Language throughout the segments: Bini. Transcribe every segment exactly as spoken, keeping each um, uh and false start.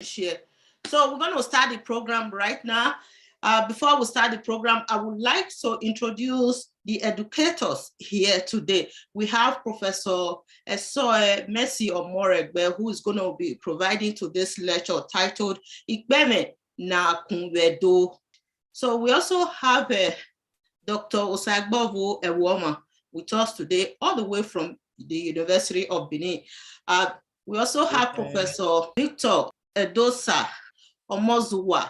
Share. So we're going to start the program right now. Uh, before we start the program, I would like to introduce the educators here today. We have Professor Esoe Mercy Omoregbe, who is going to be providing to this lecture titled Ikpẹmwẹ Ne A Kun Vbe Ẹdo. So we also have uh, Doctor Osaigbovo Ewoma with us today, all the way from the University of Benin. Uh, we also have Professor Victor Edosa Omozuwa.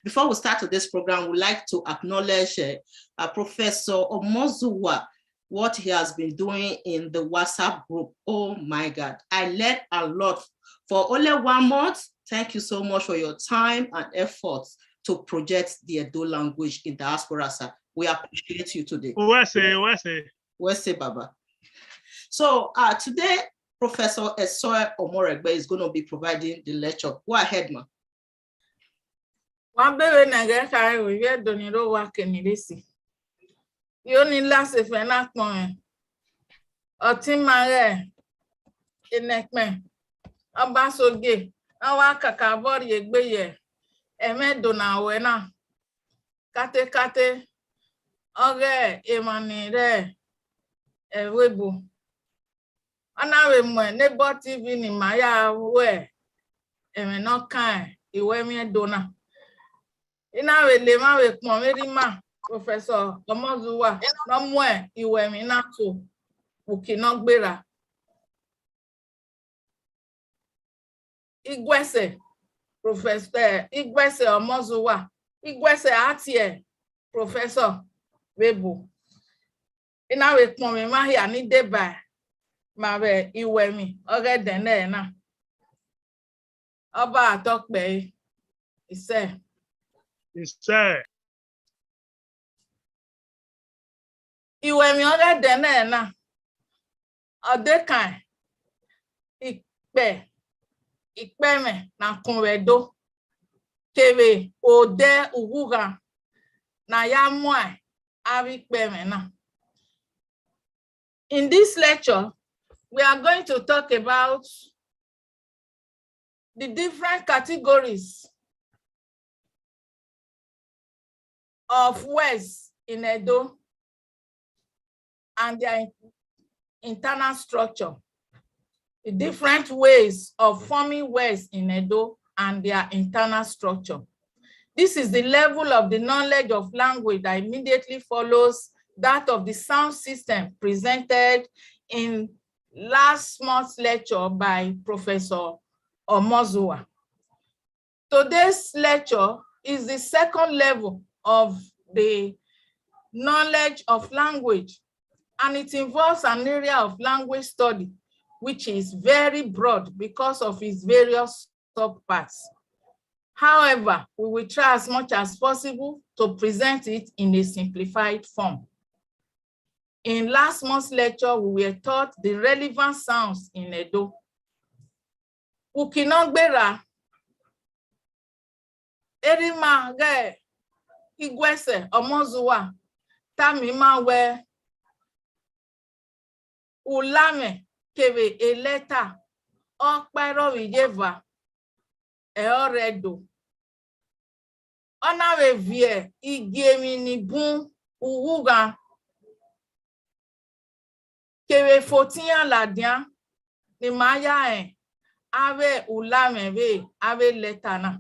Before we start today's program, we'd like to acknowledge uh, uh, Professor Omozuwa, what he has been doing in the WhatsApp group. Oh my God, I learned a lot for only one month. Thank you so much for your time and effort to project the Edo language in diaspora, sir. We appreciate you today. Wese, wese. Wese, Baba. So uh, today, Professor Esoe Omoregbe is going to be providing the lecture. Go ahead, ma. Wa bẹghe ne ẹghẹ khare vbe ivbi Ẹdo ni rre owa ke ni rre esi. Io ni la sefẹ na kpọnmwẹ. Ọtẹn ima ghẹ enẹkpẹn, ọba Asogie, ne ọ wa kakabọ rhie egbe ye ẹmwẹ Ẹdo na ruẹ na. Katekate, ọghe emwa ni rre ẹvbo ebo. Ọ na vbe mu Neighbour T V ne ima ya ru ẹmwẹ ne ọ kan iwẹmwẹ Ẹdo na. I na vbe le emwa vbe kpọnmwẹ erha ima, Professor Omozuwa, ne ọ mu iwẹmwẹ na to vbe uki ne ọ gberra. Iguẹsẹ, Professor, eh, Iguẹsẹ Omozuwa, Iguẹsẹ a tie Professor vbe ebo. I na vbe kpọnmwẹ emwa hia ni deba ma vbe iwẹmwẹ ọghe ẹdẹnẹrẹ na. Ọba atọ kpẹre, isẹ. Isẹ. Iwẹmwẹ ọghe ẹdẹnẹrẹ na, ọ dekan ikpẹ, ikpẹmwẹ ne a kun vbe Ẹdo, kevbe odẹ ughugha ne a ya muẹn avbe ikpẹmwẹ na. In this lecture, we are going to talk about the different categories of words in Edo and their in- internal structure, the different ways of forming words in Edo and their internal structure. This is the level of the knowledge of language that immediately follows that of the sound system presented in last month's lecture by Professor Omozuwa. Today's lecture is the second level of the knowledge of language, and it involves an area of language study which is very broad because of its various subparts. However, we will try as much as possible to present it in a simplified form. In last month's lecture, we were taught the relevant sounds in Edo. Uki ne ọ gberra, erha ima ghẹ Iguẹsẹ Omozuwa tama ima wẹẹ, ulamwẹ kevbe elẹta ọkpa ẹrọvbe iyeva ẹre ọ rre Ẹdo. Ọ na vbe viẹ igiemwi ni bun ughugha kevbe fourteen iran ladian ne ima ya rẹn avbe ulamwẹ vbe avbe lẹta na.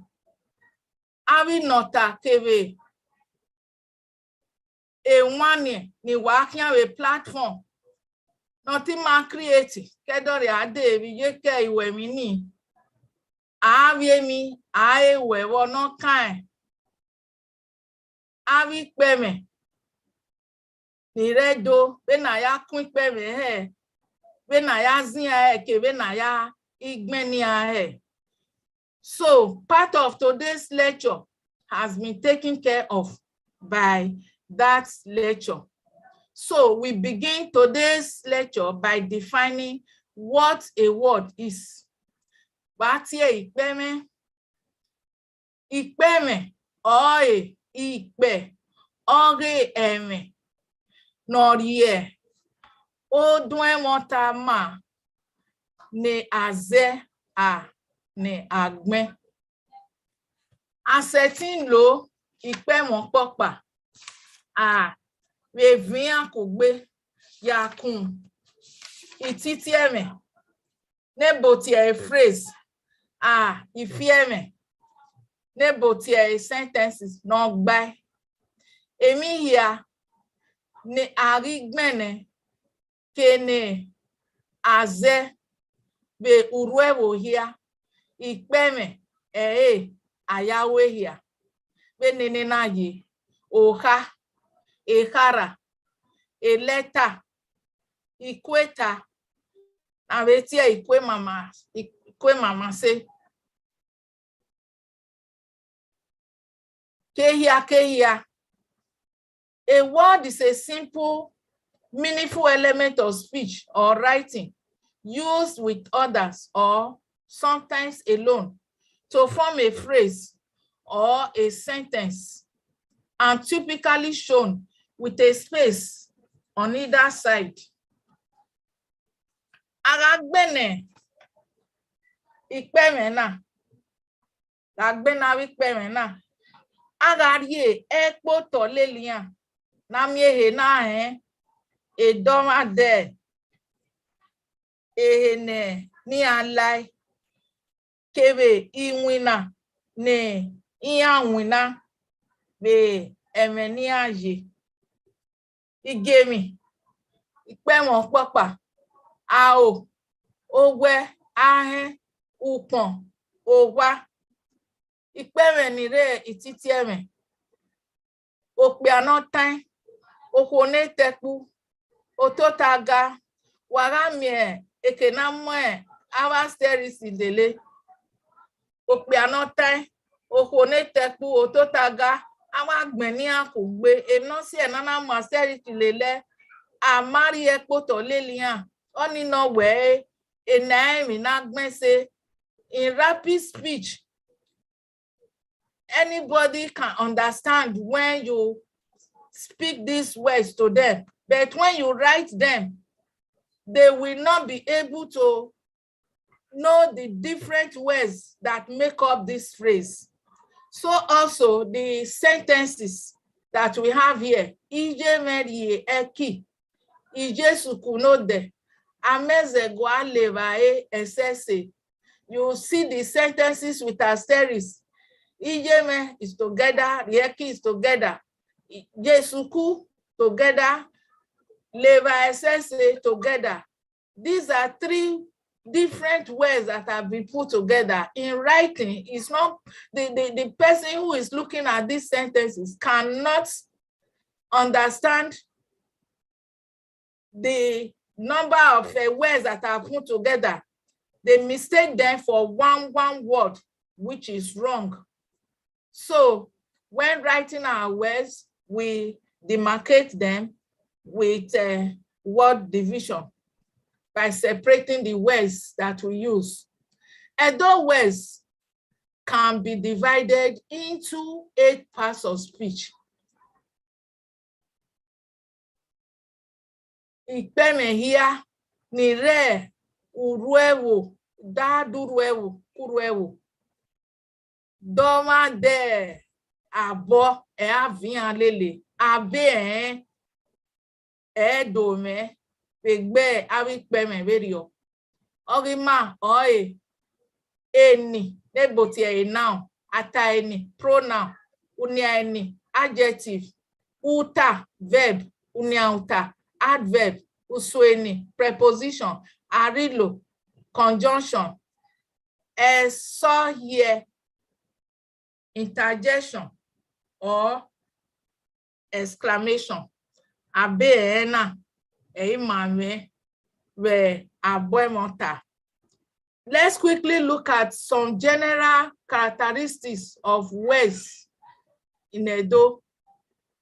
Avbe inọta kevbe ewanniẹn ni wa khian vbe platform ne ọ te ima create ke ẹdọrriọ a dee vbe iyeke iwẹmwẹ ni, a vbe emwi, a he ru ẹvbo ne ọ kan avbe ikpẹmwẹ ni rre Ẹdo, vbene a ya kun ikpẹmwẹ hẹ, vbene a ya zin iran hẹ, kevbe vbene a ya gbẹn ne iran hẹ. So, part of today's lecture has been taken care of by that lecture. So, we begin today's lecture by defining what a word is. Vbe a tie ikpẹmwẹ, ikpẹmwẹ ọrọre ikpẹ ọghe ẹmwẹ ne ọ rhie oduẹmwọta ma ne a zẹ a ne a gbẹn. A sẹtin lo ikpẹmwẹ ọkpọkpa, a vbe viọ iran kugbe ya kun ititi ẹmwẹ ne ebo tie phrase, a ifi ẹmwẹ ne ebo tie sentences ne ọ gbae. Emwi hia ne a ghi gbẹnnẹ ke ne a zẹ vbe urhuẹvbo hia, ikpẹmwẹ ẹre a ya ru ehia. Vbene nene na ye, okha, ekharha, elẹta, ikueta, ne a vbe tie ikuemama, ikuemama se. Kehia, kehia. A word is a simple, meaningful element of speech or writing used with others or sometimes alone to form a phrase or a sentence, and typically shown with a space on either side. A gha gbẹnnẹ ikpẹmwẹ na, gha gbẹnnẹ avbe ikpẹmwẹ na, a gha rhie ẹkpo otọ lele iran, ne a miẹn ehe na rẹn edọmwadẹ, ehe ne iran lae, kevbe iwinna ne iran winna vbe ẹmwẹ ne iran ye. Igiemwi, ikpẹmwẹ ọkpọkpa, aro, owẹ, ahẹn, ukpọn, owa. Ikpẹmwẹ ni rre ititi ẹmwẹ, okpia ne ọ taẹn, okhuo ne tẹkpu, otota ga. Wa gha miẹn eke ne a mu avbe asterisk lele, okpia ne ọ taẹn, okhuo ne tẹkpu, otota ga, a wa gbẹnnẹ iran kugbe. Emwi ne ọ si ẹre ne a na mu asterisk lele, a ma rhie ẹkpo otọ lele iran, ọnii nọ wẹẹ, ena emwi ne a gbẹn ẹse. In rapid speech, anybody can understand when you speak these words to them, but when you write them, they will not be able to know the different words that make up this phrase. So also the sentences that we have here, Iye mwẹ rhie ẹki, Iye suku ne odẹ, a mẹ zẹ gua le evbare ẹsẹse. You see the sentences with asterisk. Iye mwẹ is together, rhie ẹki is together, Iye suku together, le evbare ẹsẹse together. These are three different words that have been put together. In writing, it's not the, the, the person who is looking at these sentences cannot understand the number of uh, words that are put together. They mistake them for one one word, which is wrong. So when writing our words, we demarcate them with uh, word division by separating the words that we use. Edo words can be divided into eight parts of speech. Ikpẹmwẹ hia ni rre urhuẹvbo, da da urhuẹvbo, ke urhuẹvbo. Dọmwadẹ abọ, ẹ a viọ iran lele, a be rẹn ẹ do mwẹ vbe egbe avbe ikpẹmwẹ vberriọ. Ọ ghi ma ọre eni, ne ebo tie noun, a ta eni, pronoun, unian eni, adjective, uta, verb, unian uta, adverb, usun eni, preposition, arilo, conjunction, ẹsọhie, interjection or exclamation. A be rẹn na, ẹ i ma mwẹ vbe abọ ẹmwata. Let's quickly look at some general characteristics of words in Edo.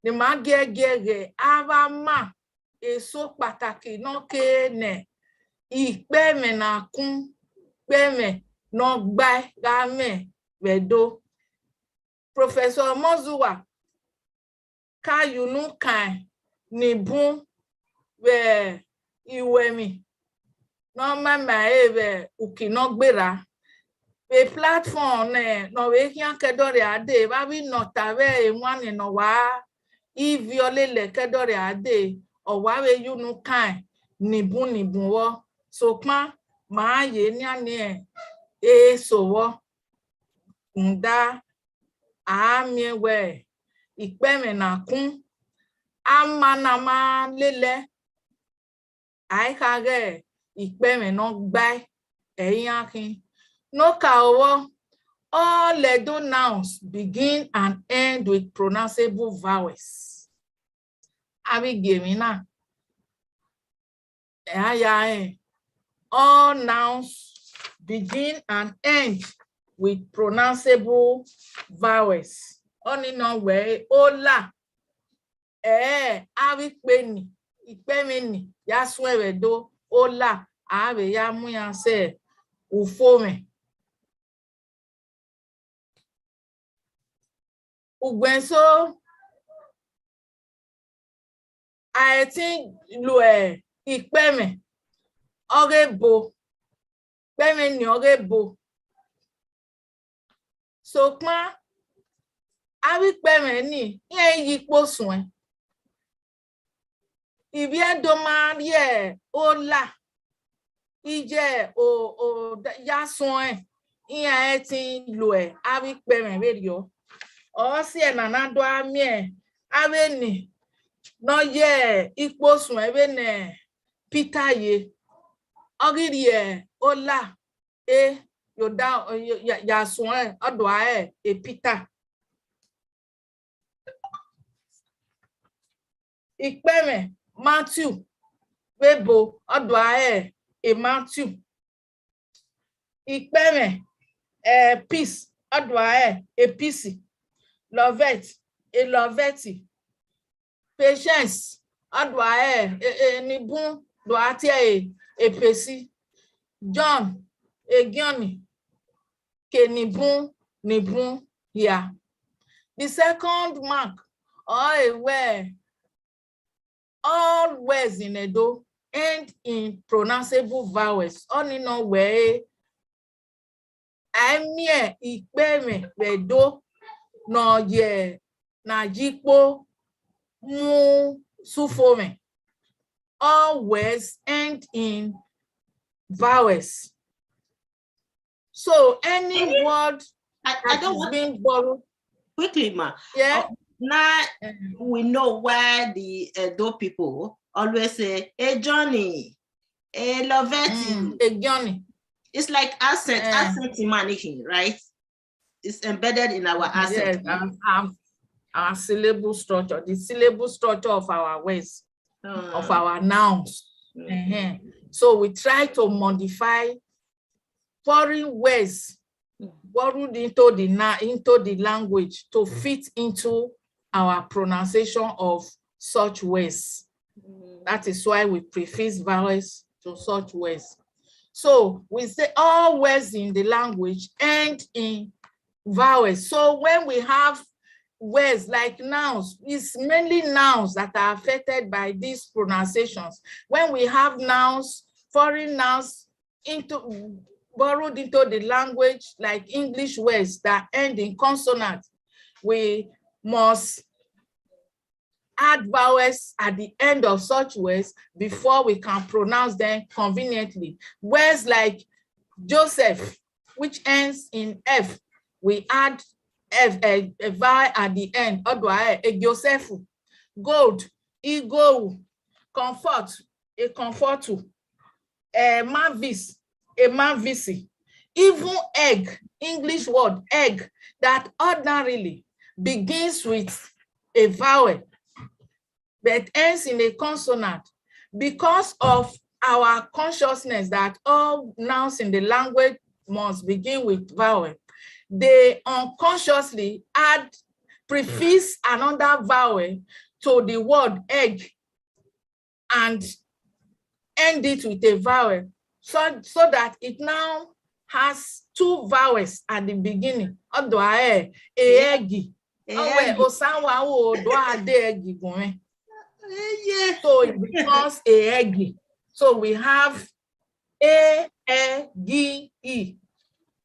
Ne ima giẹgiẹ ghẹ avbe ama eso kpataki ne ọ kere ne ikpẹmwẹ ne a kun, ikpẹmwẹ ne ọ gbae gha mwẹ vbe Ẹdo. Professor Omozuwa ka ye unu kan ni bun vbe iruẹmwi ne ọ ma ma ẹre vbe uki ne ọ gberra. Vbe platform nẹ, ne ọ vbe khian ke ẹdọrriọ a dee, vbe avbe inọta vbe ewanniẹn ne ọ wa iviọ lele ke ẹdọrriọ a dee, ọ wa vbe ye unu kan nibun nibun vbọ. Sokpan ma ye nian ni eso vbọ, rhunmwuda a miẹn wẹẹ ikpẹmwẹ na kun, a ma na ma lele, a i kha ghẹ ikpẹmwẹ ne ọ gbae, ẹ i iran khin. Ne okaro vbọ, all Edo nouns begin and end with pronounceable vowels. Avbe igiemwi na, ẹ a ya rẹn, all nouns begin and end with pronounceable vowels. Ọnii nọ wẹẹ ola, ẹ, avbe ikpe ni, ikpẹmwẹ ni ya suẹn vbe Ẹdo, ola, a vbe ya mu iran sẹ ufomwẹ. Ugbẹn eso, a i tin lu ikpẹmwẹ ọghe ebo, ikpẹmwẹ ni ọghe ebo. Sokpan avbe ikpẹmwẹ ni, iran i ye ikpo suẹn. Ivbi Ẹdo ma rhie ola, iye o, o, ya suẹn, iran i tin lu avbe ikpẹmwẹ vberriọ. Ọ si ẹre ne a na do a miẹn avbe ni ne ọ ye ikpo suẹn vbene Pita ye, ọ ghi rhie ola e, yo da, ya, ya suẹn, ọ do a re Pita. Ikpẹmwẹ Matthew vbe ebo, ọ do a re Matthew. Ikpẹmwẹ, eh, peace, ọ do a re peace. Loveth, Loveth. Patience, ọ do a re, e, e, nibun, do a tie ẹre Pesi. John, Egiọni, ke nibun, nibun hia. The second mark, ọ re wẹẹ, all words in Edo end in pronounceable vowels. Ọnii nọ wẹẹ, a i miẹn ikpẹmwẹ vbe Ẹdo ne ọ ye, ne a ye ikpo mu sẹ ufomwẹ. All words end in vowels. So any word I, I that don't is want being borrowed, quickly, ma. Yeah. Uh, now Mm. we know why the Edo people always say, "Hey, Johnny, hey, Lovety." Mm, Egiọni. It's like accent, Eh. accent in Manihin, right? It's embedded in our accent. Yes, our, our, our syllable structure, the syllable structure of our words, of Uh, our nouns. mm. Uh-huh. So we try to modify foreign words Mm. borrowed into the na-, into the language to fit into our pronunciation of such words. Mm. That is why we prefix vowels to such words. So we say all words in the language end in vowels. So when we have words like nouns, it's mainly nouns that are affected by these pronunciations. When we have nouns, foreign nouns, into, borrowed into the language, like English words that end in consonant, we must add vowels at the end of such words before we can pronounce them conveniently. Words like Joseph, which ends in F, we add F, a, a vowel at the end. Ọ do a re, Joseph. Gold, igoru. Comfort, ekomfọtu. Eh, mavis, emavisi. Even egg, English word egg, that ordinarily begins with a vowel but ends in a consonant, because of our consciousness that all nouns in the language must begin with vowel, they unconsciously add, prefix another vowel to the word egg and end it with a vowel, so, so that it now has two vowels at the beginning. Ọ do a re, egg. Ọ wẹ, Egg. Osa wa wo, do a de egg gun mwẹ. Eh, yeah. So it becomes a egg. So we have A, E, G, E.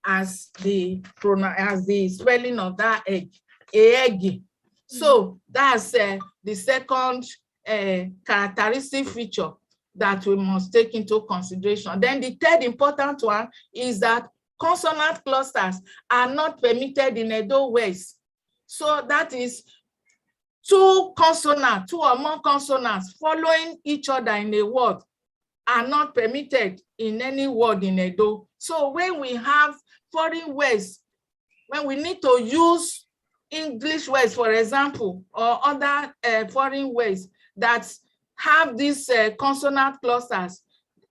as the pronoun, as the spelling of that egg, a egg. So that's uh, the second uh, characteristic feature that we must take into consideration. Then the third important one is that consonant clusters are not permitted in Edo West. So that is two consonants, two or more consonants following each other in a word are not permitted in any word in Edo. So when we have foreign words, when we need to use English words, for example, or other uh, foreign words that have these uh, consonant clusters,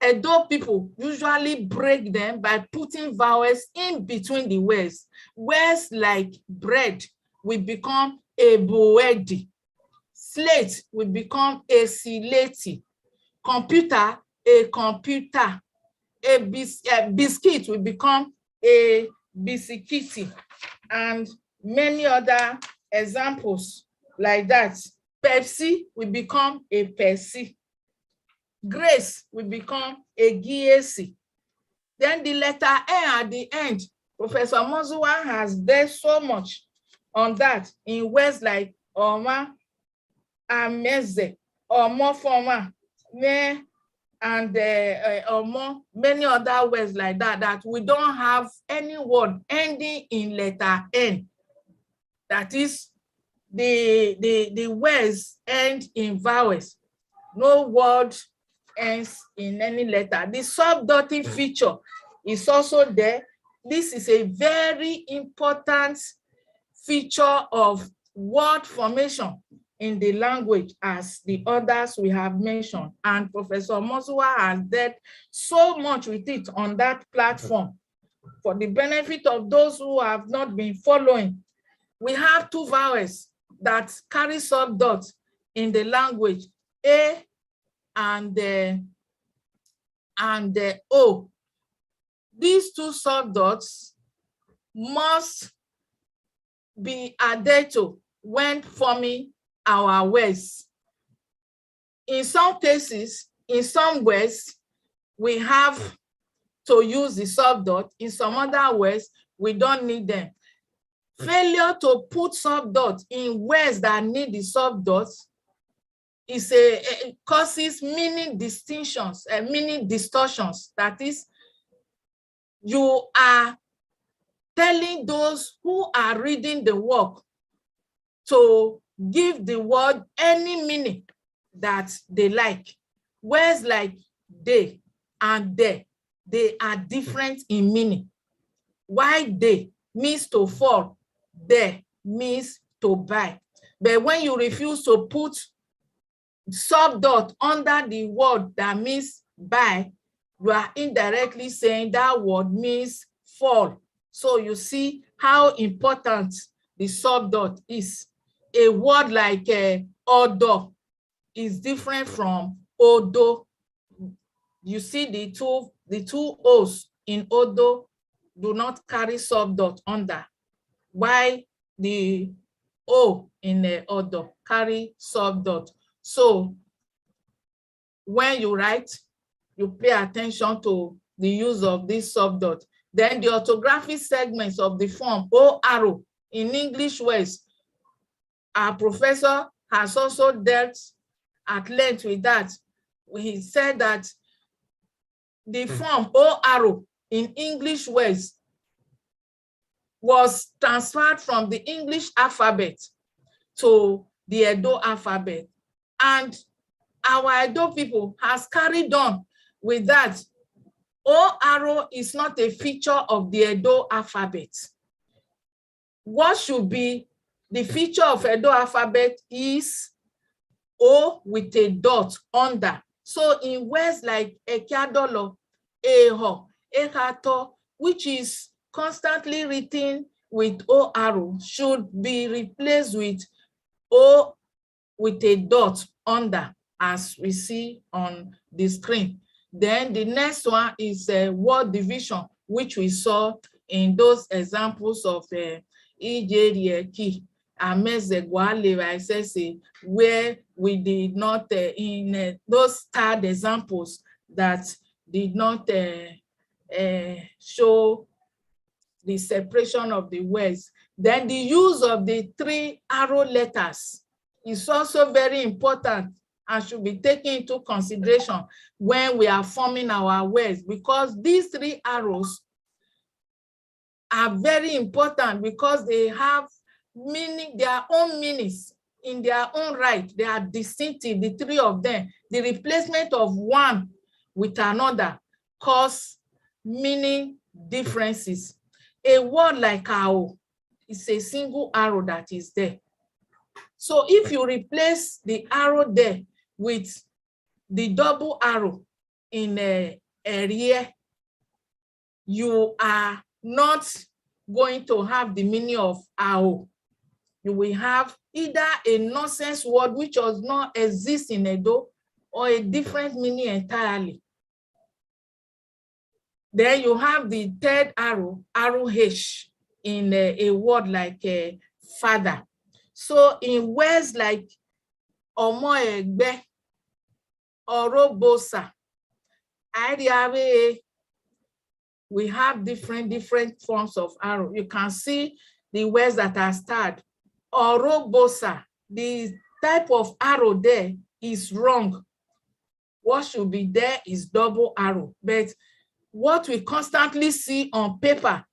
Edo people usually break them by putting vowels in between the words. Words like bread will become ebuedi, slate will become esileti, computer, a computer, a bis- uh, biscuit will become a bisikiti, and many other examples like that. Pepsi will become a Pepsi. Grace will become a Giesi. Then the letter N at the end, Professor Mozuwa has done so much on that in words like Oma, Ameze, Omo Foma, Me, and uh, uh, Omo, many other words like that, that we don't have any word ending in letter N. That is, the, the, the words end in vowels. No word ends in any letter. The subdotting feature is also there. This is a very important feature of word formation in the language as the others we have mentioned. And Professor Mozuwa has dealt so much with it on that platform. For the benefit of those who have not been following, we have two vowels that carry subdot in the language, A and uh, and uh, O. These two subdots must be adhered to when forming our words. In some cases, in some words, we have to use the subdot. In some other words, we don't need them. Failure to put subdot in words that need the subdot is a, a causes meaning distinctions and meaning distortions. That is, you are telling those who are reading the work to give the word any meaning that they like. Words like dey and deh, they are different in meaning. Why dey means to fall, deh means to buy. But when you refuse to put subdot under the word that means buy, you are indirectly saying that word means fall. So you see how important the subdot is. A word like uh, odo is different from odo. You see the two, the two O's in odo do not carry subdot under, while the O in uh, odo carry subdot. So when you write, you pay attention to the use of this subdot. Then the orthographic segments of the form O R O in English words, our professor has also dealt at length with that. He said that the form O R O in English words was transferred from the English alphabet to the Edo alphabet. And our Edo people has carried on with that. O R O is not a feature of the Edo alphabet. What should be the feature of Edo alphabet is O with a dot under. So in words like Ekiadolo, Eho, Ekhato, which is constantly written with O R O, should be replaced with O with a dot under, as we see on the screen. Then the next one is uh, word division, which we saw in those examples of uh, Ijerieki, Amezegwaleva, et cetera, where we did not, uh, in uh, those third examples that did not uh, uh, show the separation of the words. Then the use of the three arrow letters is also very important and should be taken into consideration when we are forming our words, because these three arrows are very important because they have meaning, their own meanings in their own right. They are distinctive, the three of them. The replacement of one with another cause meaning differences. A word like ao is a single arrow that is there. So if you replace the arrow there with the double arrow in uh, ẹriẹ, you are not going to have the meaning of ao. You will have either a nonsense word which does not exist in Edo or a different meaning entirely. Then you have the third arrow, arrow H, in a, a word like a father. So in words like ọmọ ẹgbẹ, ọrobosa, airiavbe, we have different different forms of arrow. You can see the words that are starred. Ọrobosa, the type of arrow there is wrong. What should be there is double arrow. But what we constantly see on paper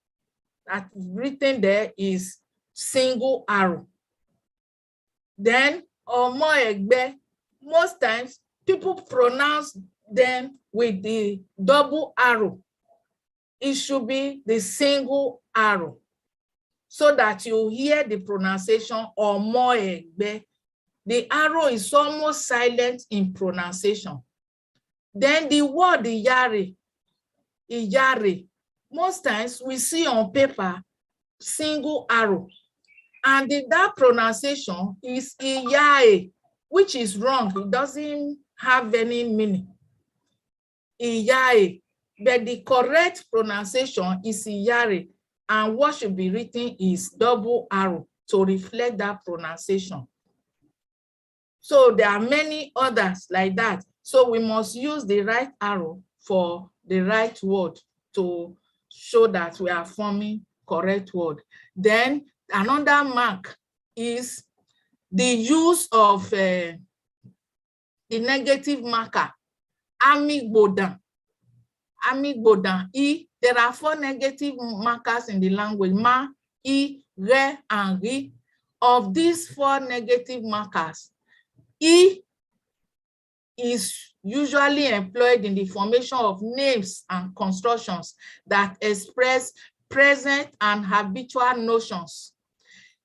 that written there is single arrow. Then ọmọ ẹgbẹ, most times people pronounce them with the double arrow. It should be the single arrow so that you hear the pronunciation ọmọ ẹgbẹ. The arrow is almost silent in pronunciation. Then the word iyare, iyare, most times we see on paper single arrow. And the, that pronunciation is iyae, which is wrong. It doesn't have any meaning. Iyae. But the correct pronunciation is iyare. And what should be written is double arrow to reflect that pronunciation. So there are many others like that. So we must use the right arrow for the right word to show that we are forming correct word. Then another mark is the use of uh, the negative marker. Amigbodan. Amigbodan. I, there are four negative markers in the language. Ma, i, ghẹ, and ghi. Of these four negative markers, i is usually employed in the formation of names and constructions that express present and habitual notions.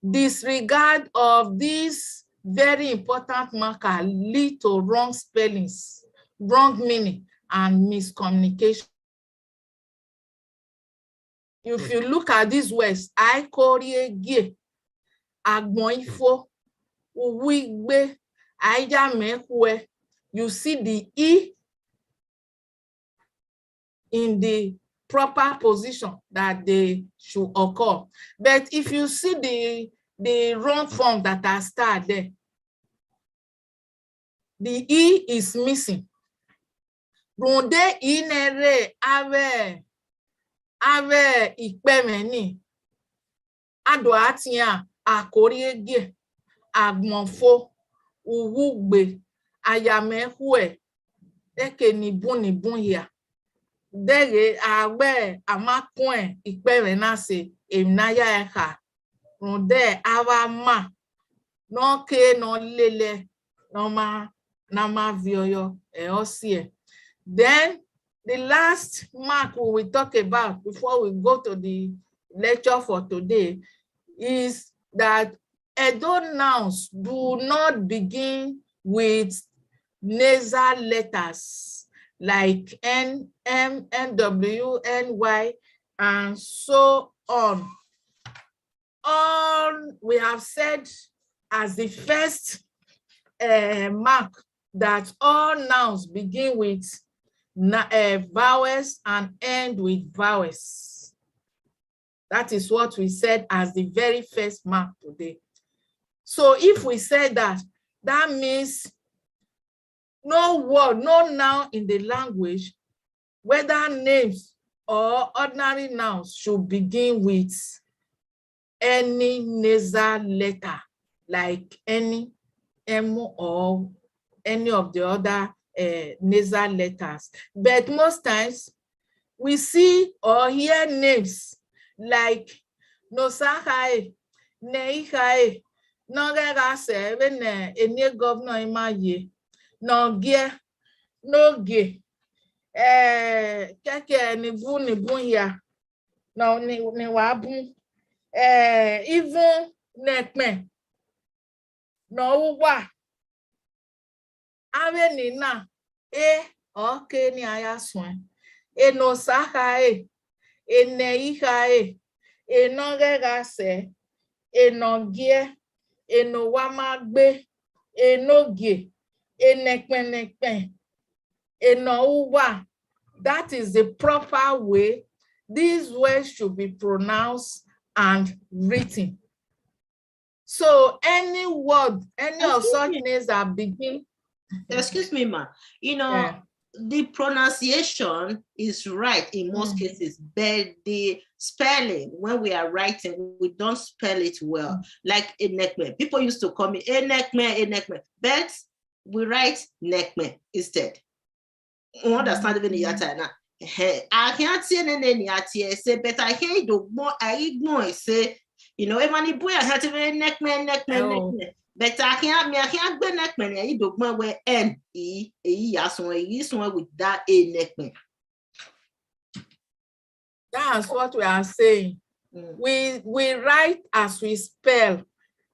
Disregard of this very important marker lead to wrong spellings, wrong meaning, and miscommunication. If you look at these words, aikoriegie, agbọn ifo, uwu igbe, aiyamẹ khuẹ, you see the e in the proper position that they should occur. But if you see the the wrong form that are starred there, the e is missing. Rhunmwuda e nẹ rre avbe avbe ikpẹmwẹ ni, a do a tian akoriegie, agbọn ifo, uwu ugbe, ayamẹ khuẹ, eke ni bun ni bun hia. Dẹghe a gbe a ma kun ikpẹmwẹ na sẹ, emwi ne a ya ẹre kha, rhunmwuda avbe ama ne ọ ke ne ọ lele ne ọ ma ne a ma viọ yọ, ẹ ọ siẹ. Then the last mark we will talk about before we go to the lecture for today is that Edo nouns do not begin with nasal letters like N, M, N W, N Y, and so on. All we have said as the first uh, mark that all nouns begin with uh, vowels and end with vowels. That is what we said as the very first mark today. So if we said that, that means no word, no noun in the language, whether names or ordinary nouns should begin with any nasal letter, like any M or any of the other uh, nasal letters. But most times, we see or hear names like Nosakhare, Neikhare, Nọghẹghasẹ, vbene eni governor ima ye, Nọgiẹ, Nogie, eh, kẹkẹ ni bun ni bun hia, nọ ni ni wa bun, eh, ivun ne ẹkpẹn, nọ uwa, avbe ni na, e ọ ke ne a ya suẹn, Enosakhare, Eneikhare, Enọghẹghasẹ, Enọgiẹ, Enowamagbe, Enogie, Enẹkpẹnẹkpẹn, Enọuwa. That is the proper way these words should be pronounced and written. So any word, any of such names that begin Excuse me, ma. You know, yeah. The pronunciation is right in most mm. cases, but the spelling, when we are writing, we don't spell it well. Mm. Like Enekme. People used to call me Enekme, Enekme. But we write Nekme instead. You understand even the yata now? Ẹhẹn, a khian tie nene ni a tie ẹse, but a khian i do gbọn, a i gbọn ẹse. You know, emwa ni bu a khian tie vbe Nekme, Nekme, Nekme. But a khian, mi a khian gbe Nekme ni, a i do gbọn wẹ N, I, e I ya suẹn, e I suẹn with that A, Nekme. That's what we are saying. Mm. We, we write as we spell.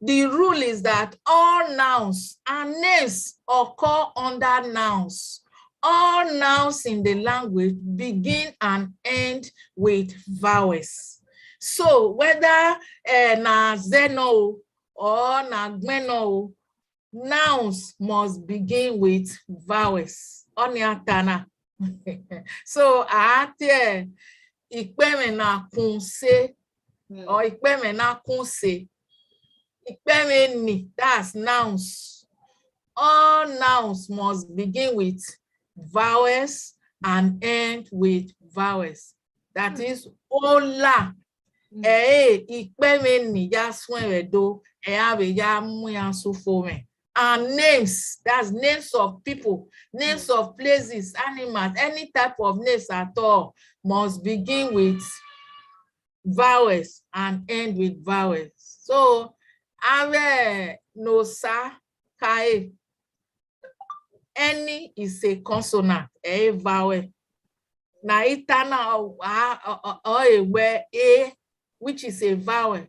The rule is that all nouns and names occur under nouns. All nouns in the language begin and end with vowels. So whether uh, na zeno or na gbeno, nouns must begin with vowels. Ọni a ta na. So a tie ikpẹmwẹ na kun se, mm. or ikpẹmwẹ na kun se. Ikpẹmwẹ ni, that's nouns. All nouns must begin with vowels and end with vowels. That mm. is, ola. Mm. Ẹ, ikpẹmwẹ ni ya suẹn vbe do, ẹ a vbe ya mu iran sufo mwẹ. And names, that's names of people, names mm. of places, animals, any type of names at all must begin with vowels and end with vowels. So, avbe nosa kae, any is a consonant, a vowel. Na ita na ọ e wẹ e, which is a vowel.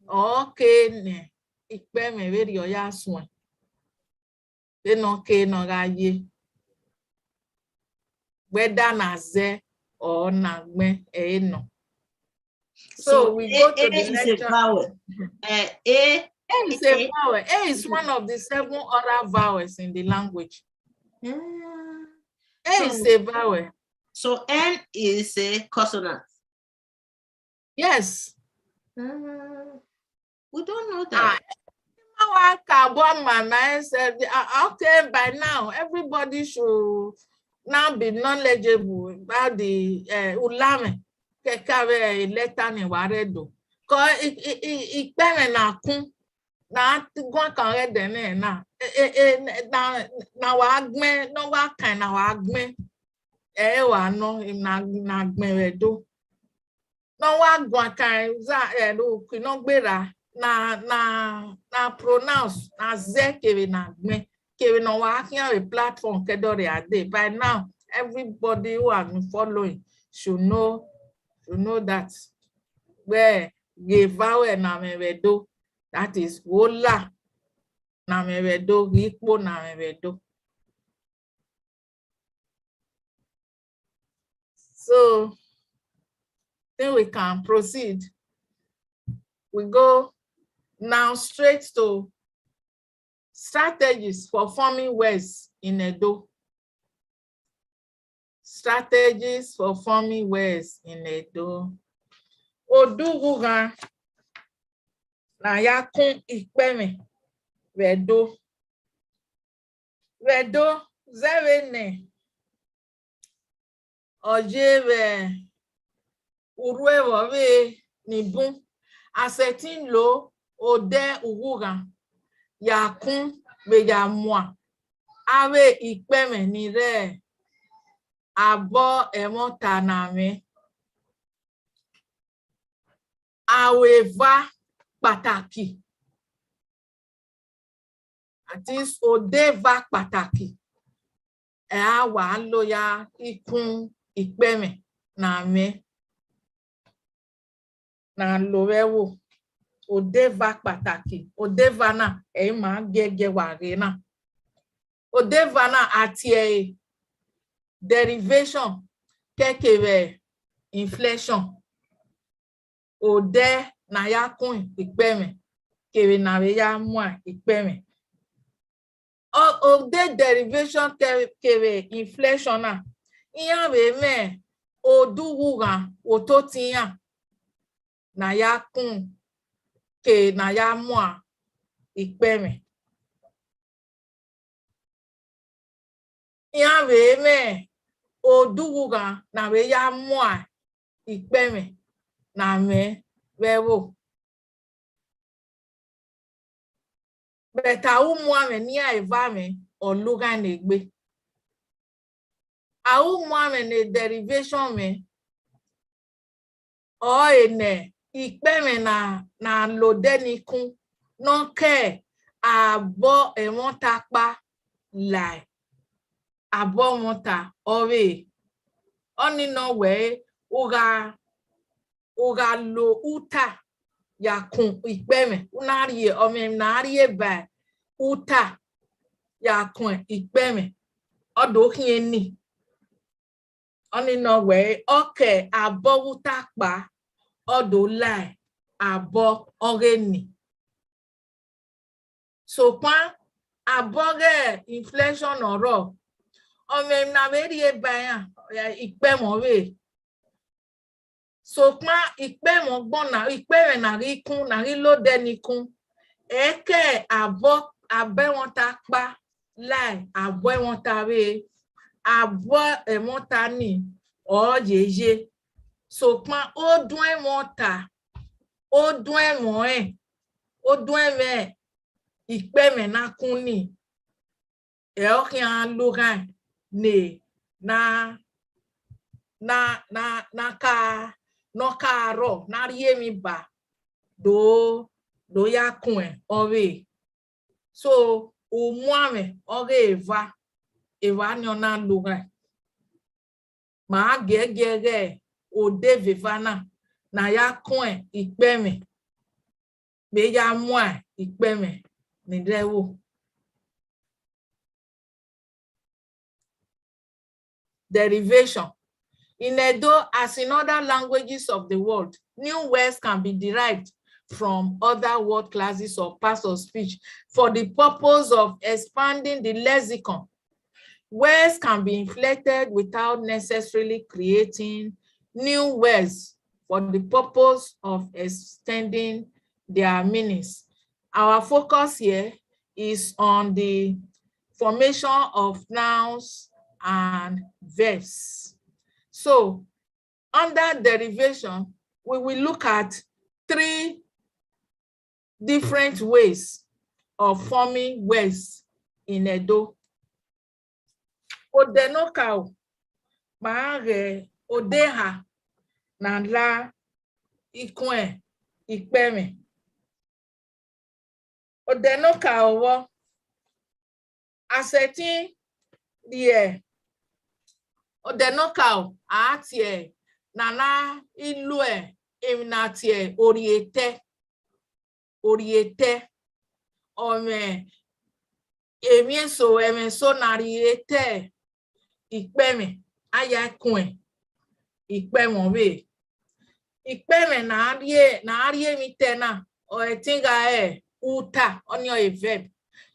Ọ ke ne ikpẹmwẹ vberriọ ya suẹn. Vbene ọ ke ne ọ gha ye. Whether na zẹ or na gbẹn, ẹ i nọ. So, so we a, go to a the is lecture. A vowel. Uh, a, a is a, a vowel. A is one of the seven oral vowels in the language. Mm. A so, is a vowel. So N is a consonant. Yes. Uh, we don't know that. Ah, okay, by now, everybody should now be knowledgeable about the uh, ulame. Kẹkẹ avbe lẹta ni wa rre do. Kọ ikpẹmwẹ na kun, na guan kan ghẹ dẹ nẹ na. Na wa gbẹn, ne ọ wa kan na wa gbẹn. Ẹ wa nọ, na gbẹn vbe do. Ne ọ wa guan kan za ẹrukhi ne ọ gberra, na na na pronounce, na zẹ kevbe na gbẹn. Kevbe ne ọ wa khian vbe platform kẹdọrriọ a day. By now, everybody who has been following should know should know that. Wẹ ghe vowel na mwẹ vbe do, that is, ola na mwẹ vbe do, ghe ikpo na mwẹ vbe do. So, then we can proceed. We go now straight to strategies for forming words in Edo. Strategies for forming words in Edo. Odughu ghan na ya kun ikpẹmwẹ vbe Edo. Vbe Edo, zẹ vbene ọ ye vbe urhuẹ vbe ọvbehe ni bun, a sẹtin lo odẹ ughughan ya kun vbe ya mua avbe ikpẹmwẹ ni rre abọ ẹmwata ne a mwẹ. Aro eva kpataki, that is, odẹ eva kpataki, ẹre a wa lo ya ikun ikpẹmwẹ ne a mwẹ, ne a lo vbe ẹvbo. Odẹ eva kpataki, odẹ eva na, ẹre ima giẹgiẹ wa ghe na. Odẹ eva na a tie ẹre derivation kevbe inflation. Odẹ ne a ya kun ikpẹmwẹ kevbe ne a vbe ya mua ikpẹmwẹ. Ọ, odẹ derivation ke-, kevbe inflation na, iran vbe mwẹ odẹ ughughan vbe ototọ iran ne a ya kun ke ne a ya mua ikpẹmwẹ. Iran vbe mwẹ odẹ ughughan ne a vbe ya mua ikpẹmwẹ ne a mwẹ vbe ẹvbo. But aro umuamwẹ ne iran eva mwẹ, ọ lughaẹn ne egbe. Aro umuamwẹ ne derivation mwẹ, ọre ne ikpẹmwẹ na, na lo odẹ ni kun, ne ọ ke abọ ẹmwata ọkpa lae, abọ ẹmwata ọvbehe. Ọnii nọ wẹẹ, u gha, u gha lo uta ya kun ikpẹmwẹ, u na rhie, ọmwẹ na rhie ba uta ya kun ikpẹmwẹ, ọ do khian eni. Ọnii nọ wẹẹ, ọ ke abọ uta ọkpa, ọ do lae abọ ọghe eni. Sokpan abọ ọghe inflation ne ọ rrọọ, ọmwẹ na vbe rhie ba iran, ikpẹmwẹ ọvbehe. Sokpan ikpẹmwẹ ọgbọn na, ikpẹmwẹ na ghi kun, na ghi lo odẹ ni kun, ẹ ke abọ, abọ ẹmwata ọkpa lae abọ ẹmwata ọvbehe, abọ ẹmwata ni ọ ye ye. Sokpan oduẹmwẹ ọta, oduẹmwẹ ọnrẹn, oduẹmwẹ ikpẹmwẹ na kun ni, ẹ ọ khian lughaẹn ne na, na, na, na ka, ne ọ ka rrọọ, ne a rhie emwi ba do, do ya kun ọvbehe. So, umuamwẹ ọghe eva, eva ni ọ na lughaẹn. Ma giẹgiẹ ghe odẹ eva na, ne a ya kun ikpẹmwẹ, vbe ya mua ikpẹmwẹ ni rre ẹvbo. Derivation. In Edo, as in other languages of the world, new words can be derived from other word classes or parts of speech for the purpose of expanding the lexicon. Words can be inflected without necessarily creating new words for the purpose of extending their meanings. Our focus here is on the formation of nouns and verbs. So, under derivation, we will look at three different ways of forming words in Edo. Odẹ ne okaro, ma ghe odẹ eha ne a la ikun ikpẹmwẹ. Odẹ ne okaro vbọ, a sẹtin rhie odẹ ne okaro, a tie, ne a na i lu emwi ne a tie orhietẹ, orhietẹ, ọ mwẹ emwi eso, ẹmwẹ eso ne a rhie te ikpẹmwẹ, a ya kun ikpẹmwẹ ọvbehe. Ikpẹmwẹ ne a rhie, ne a rhie emwi te na, ọ ẹtin gha re uta, ọnii ọre verb,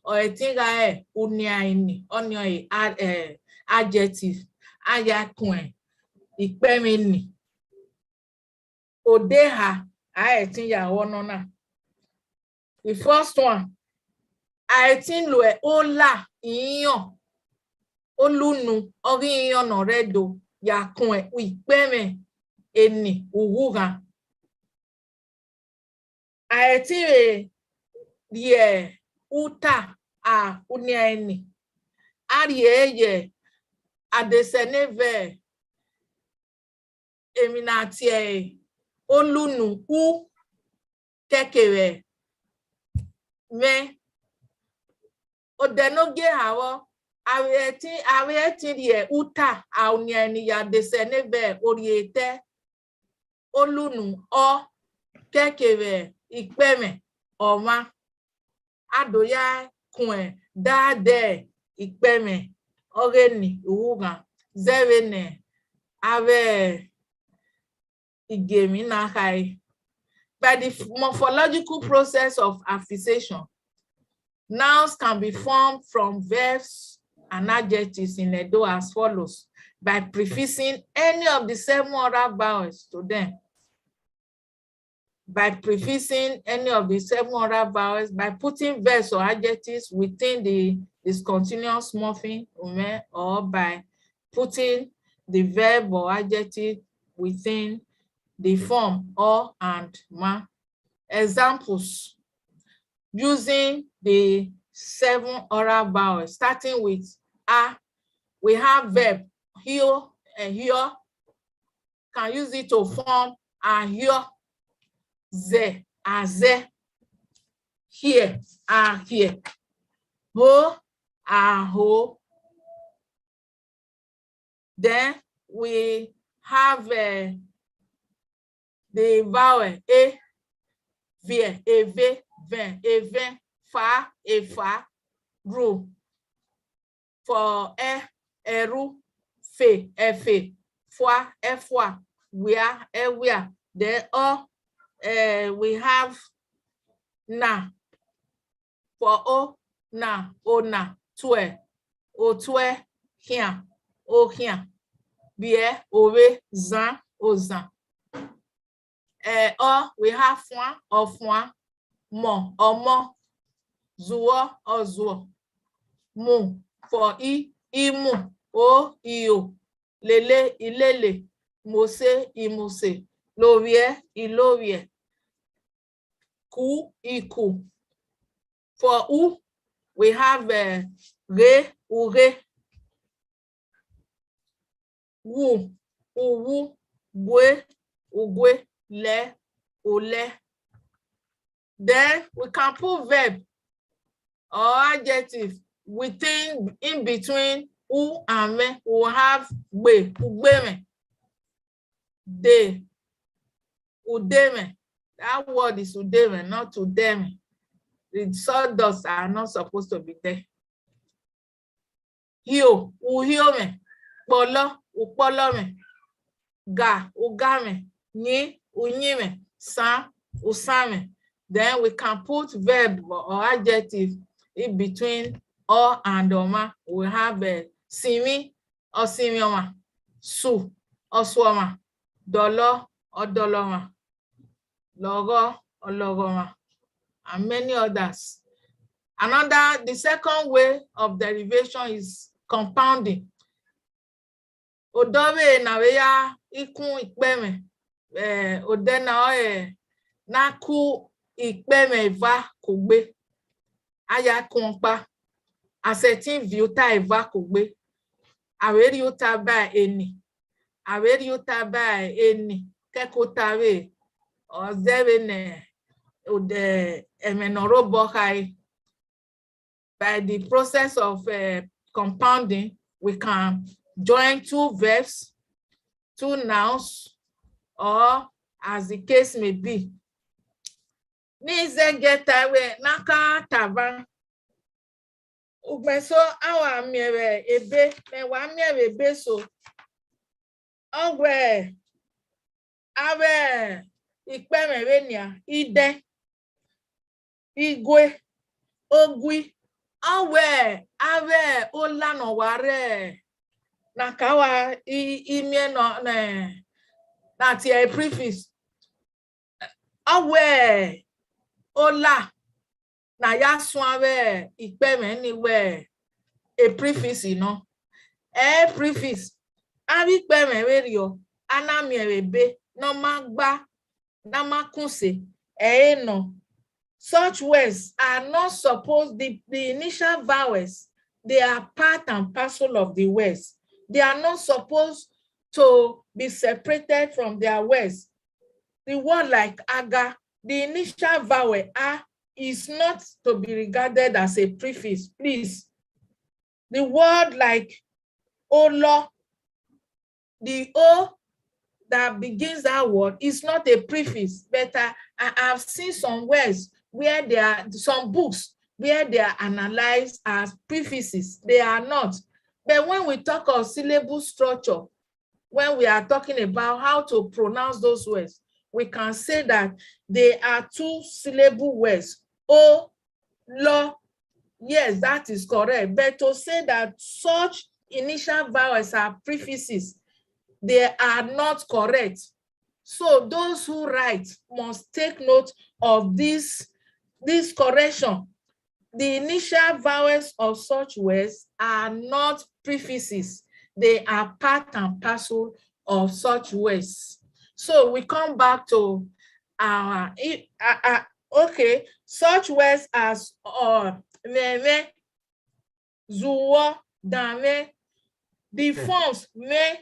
ọ ẹtin gha re uniaini, ọnii ọre a-, eh, adjective, a ya kun ikpẹmwẹ ni. Odẹ eha, a ẹtin ya ru ọnọna. The first one, a ẹtin lo ola, iyọn, olunu, ọghe iyọn ne ọ rre Ẹdo, ya kun ikpẹmwẹ eni, ughughan. A i te vbe rhie uta a unian eni, a rhie ẹre ye adesẹ ne vbe emwi ne a tie olu unu u kẹkevbe mwẹ. Odẹ ne ogie eha vbọ, a vbe ẹtin, a vbe ẹtin rhie uta a unian eni ye adesẹ ne vbe orhietẹ, olu unu ọ kẹkevbe ikpẹmwẹ ọmwa. A do ya kun dadẹ ikpẹmwẹ ọghe eni, ughughan, zẹ vbene avbe igiemwi na khare. By the morphological process of affixation, nouns can be formed from verbs and adjectives in Edo as follows: by prefixing any of the seven oral vowels to them, by prefixing any of the seven oral vowels, by putting verbs or adjectives within the discontinuous morpheme, umẹ, or by putting the verb or adjective within the form ọ and ma. Examples: using the seven oral vowels, starting with a, we have verb hio, eh, hio, can use it to form ahio, zẹ, azẹ, khie, akhie, ho, aho. Then we have, uh, the vowel e, viẹ, evẹ, vẹn, evẹn, fa, efa, ru, fọ, ẹ, ẹru, fe, ẹfe, fua, ẹfua, wia, ẹwia. Then ọ, uh, we have na, fọ o, na, ona, tuẹ, otuẹ, khian, okhian, vbiẹ, ovbe, zan, ozan. Eh, ọ, we have fuan, ọfuan, mọ, ọmọ, zuọ, ọzuọ, mu, fọ i, imu, o, io, lele, ilele, mose, imose, lovbiẹ, ilovbiẹ, ku, iku. For u, we have, uh, ghe, ughe, wu, uwu, gue, ugue, lẹ, olẹ. Then we can put verb or adjective within, in between u and mwẹ. We will have gbe, ugbe mwẹ, de, ude mwẹ. That word is ude mwẹ, not ude mwẹ. The sawdust are not supposed to be there. Hio, uhio mwẹ, kpọlọ, ukpọlọ mwẹ, ga, uga mwẹ, yin, uyin mwẹ, san, usan mwẹ. Then we can put verb or adjective in between ọ and ọmwa. We have, uh, sinmwi, ọsinmwi ọmwa, su, ọsu ọmwa, dọlọ, ọdọlọ ọmwa, lọghọ, ọlọghọ ọmwa, and many others. Another, the second way of derivation is compounding. Odọ vbe ne a vbe ya ikun ikpẹmwẹ, eh, odẹ na ọre ne a ku ikpẹmwẹ eva kugbe, a ya kun ọkpa, a sẹtin viọ uta eva kugbe, a vbe rhie uta ba eni, a vbe rhie uta ba eni, kẹkẹ uta vbe, ọ zẹ vbene odẹ, ẹmwẹ ne ọ rre obọ khare. By the process of, uh, compounding, we can join two verbs, two nouns, or as the case may be. Ne I zẹgiẹ ta wẹ ne a ka ta van. Ugbẹn eso, a wa miẹn vbe ebe, mẹ wa miẹn vbe ebe eso. Ọ wẹ avbe ikpẹmwẹ vbe nian, idẹn, igue, ogui, ọ wẹ avbe ola ne ọ wa rre, ne a ka wa i, i miẹn nọ, nẹ, ne a tie prefix. Ọ wẹ ola ne a ya suẹn avbe ikpẹmwẹ ni wẹ e prefix nọ. E prefix, avbe ikpẹmwẹ vberriọ, a na miẹn vbe ebe, ne ọ ma gba, ne a ma kunse, ẹ i re nọ. Such words are not supposed, the, the initial vowels, they are part and parcel of the words. They are not supposed to be separated from their words. The word like aga, the initial vowel a is not to be regarded as a prefix, please. The word like olọ, the o that begins that word is not a prefix, but I, I have seen some words where they are, some books where they are analyzed as prefixes. They are not. But when we talk of syllable structure, when we are talking about how to pronounce those words, we can say that they are two syllable words. O, lo. Yes, that is correct. But to say that such initial vowels are prefixes, they are not correct. So those who write must take note of this, this correction. The initial vowels of such words are not prefixes. They are part and parcel of such words. So we come back to our, I- I- I- okay, such words as uh, mwẹ, zuwọ, danmwẹ. The forms mwẹ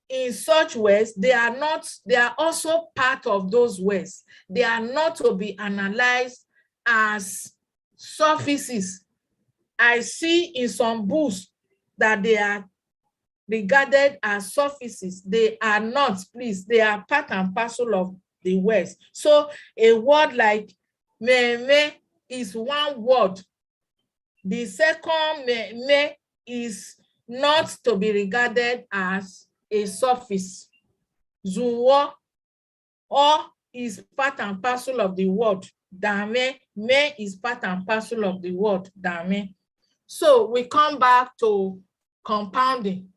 in such words, they are not, they are also part of those words. They are not to be analyzed as suffixes. I see in some books that they are regarded as suffixes. They are not, please. They are part and parcel of the words. So a word like mwẹ, mwẹ is one word. The second mwẹ, mwẹ is not to be regarded as a suffix. Zuwọ, ọ is part and parcel of the word danmwẹ. Mwẹ is part and parcel of the word danmwẹ. So we come back to compounding.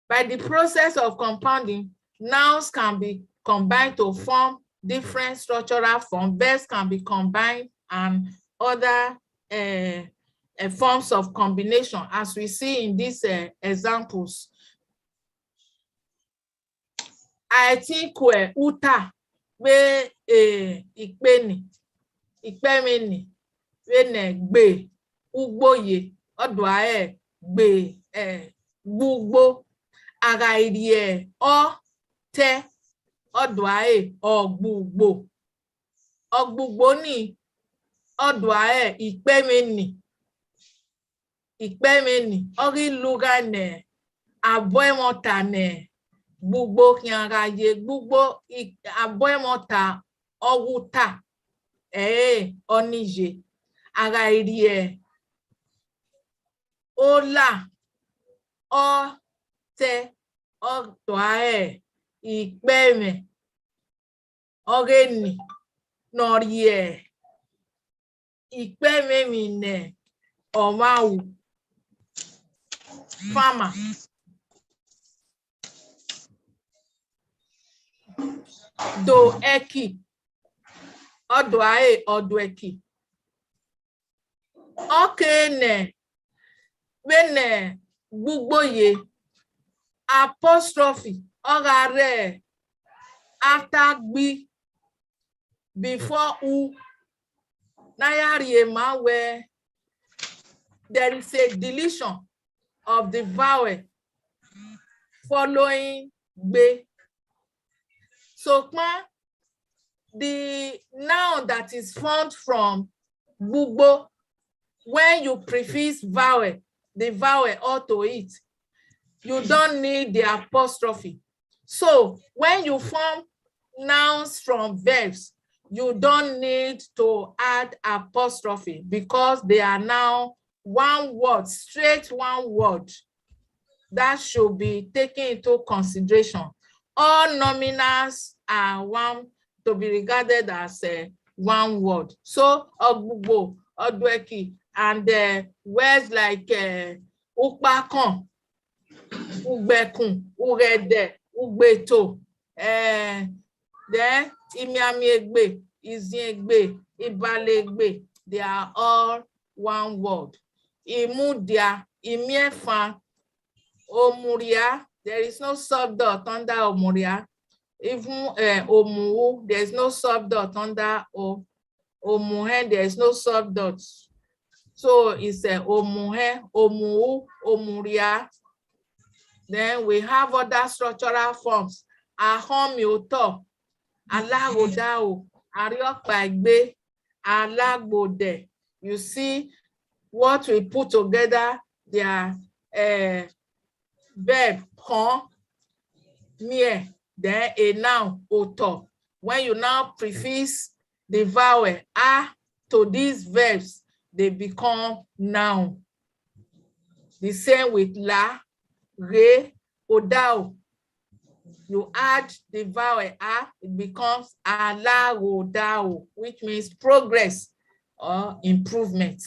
By the process of compounding, nouns can be combined to form different structural forms. Verbs can be combined and other uh, uh, forms of combination, as we see in these uh, examples. A i tin kuẹ uta vbe eh, ikpe ni, ikpẹmwẹ ni, vbene gbe ugbo ye, ọ do a re gbe eh, gbugbo. A gha rhie ọ te, ọ do a re ọgbugbo. Ọgbugbo ni, ọ do a re ikpẹmwẹ ni. Ikpẹmwẹ ni, ọ ghi lugha ne abọẹmwọta ne gbugbo khian gha ye gbugbo, abọẹmwọta ọghe uta, ẹre ọni ye. A gha rhie ola, ọ te, ọ do a re ikpẹmwẹ. Ọghe ni ne ọ rhie ikpẹmwẹ emwi ne ọmwa ru, farmer. Do ẹki, ọ do a re ọduẹki. Ọ kere nẹ vbene gbugbo ye, apostrophe ọ gha rre after gbi before u, ne a ya rhie ma wẹẹ there is a deletion of the vowel following gbe. Sokpan the noun that is formed from gbugbo, when you prefix vowel, the vowel onto it, you don't need the apostrophe. So when you form nouns from verbs, you don't need to add apostrophe because they are now one word, straight one word. That should be taken into consideration. All nominals are one to be regarded as uh, one word. So ọgbugbo, ọduẹki, and uh, words like uh, ukpakọn, ugbẹkun, ughẹdẹ, ugbeto, uh, then imiamiegbe, iziengbe, ibalegbe, they are all one word. Imudia, imiẹfan, omurria, there is no sub dot under omurria. Even uh, omuhu, there is no soft dot under o. Omuhẹn, there is no soft dot. So it's uh, omuhẹn, omuhu, omurria. Then we have other structural forms. Ahọnmiotọ, alaghodaro, arhiọkpaegbe, alagbodẹ. You see what we put together, they are uh, verb họn, miẹn, then a noun, otọ. When you now prefix the vowel a to these verbs, they become noun. The same with la, ghe, odaro. You add the vowel a, it becomes alaghodaro, which means progress or improvement.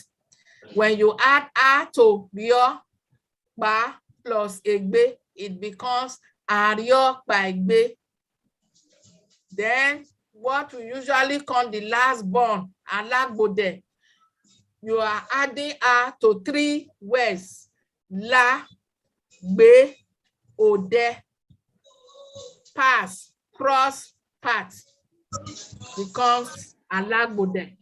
When you add a to rhiọkpa plus egbe, it becomes arhiọkpaegbe. Then what we usually call the last born, alagbodẹ, you are adding a to three words, la, gbe, odẹ. Pass, cross path becomes alagbodẹ.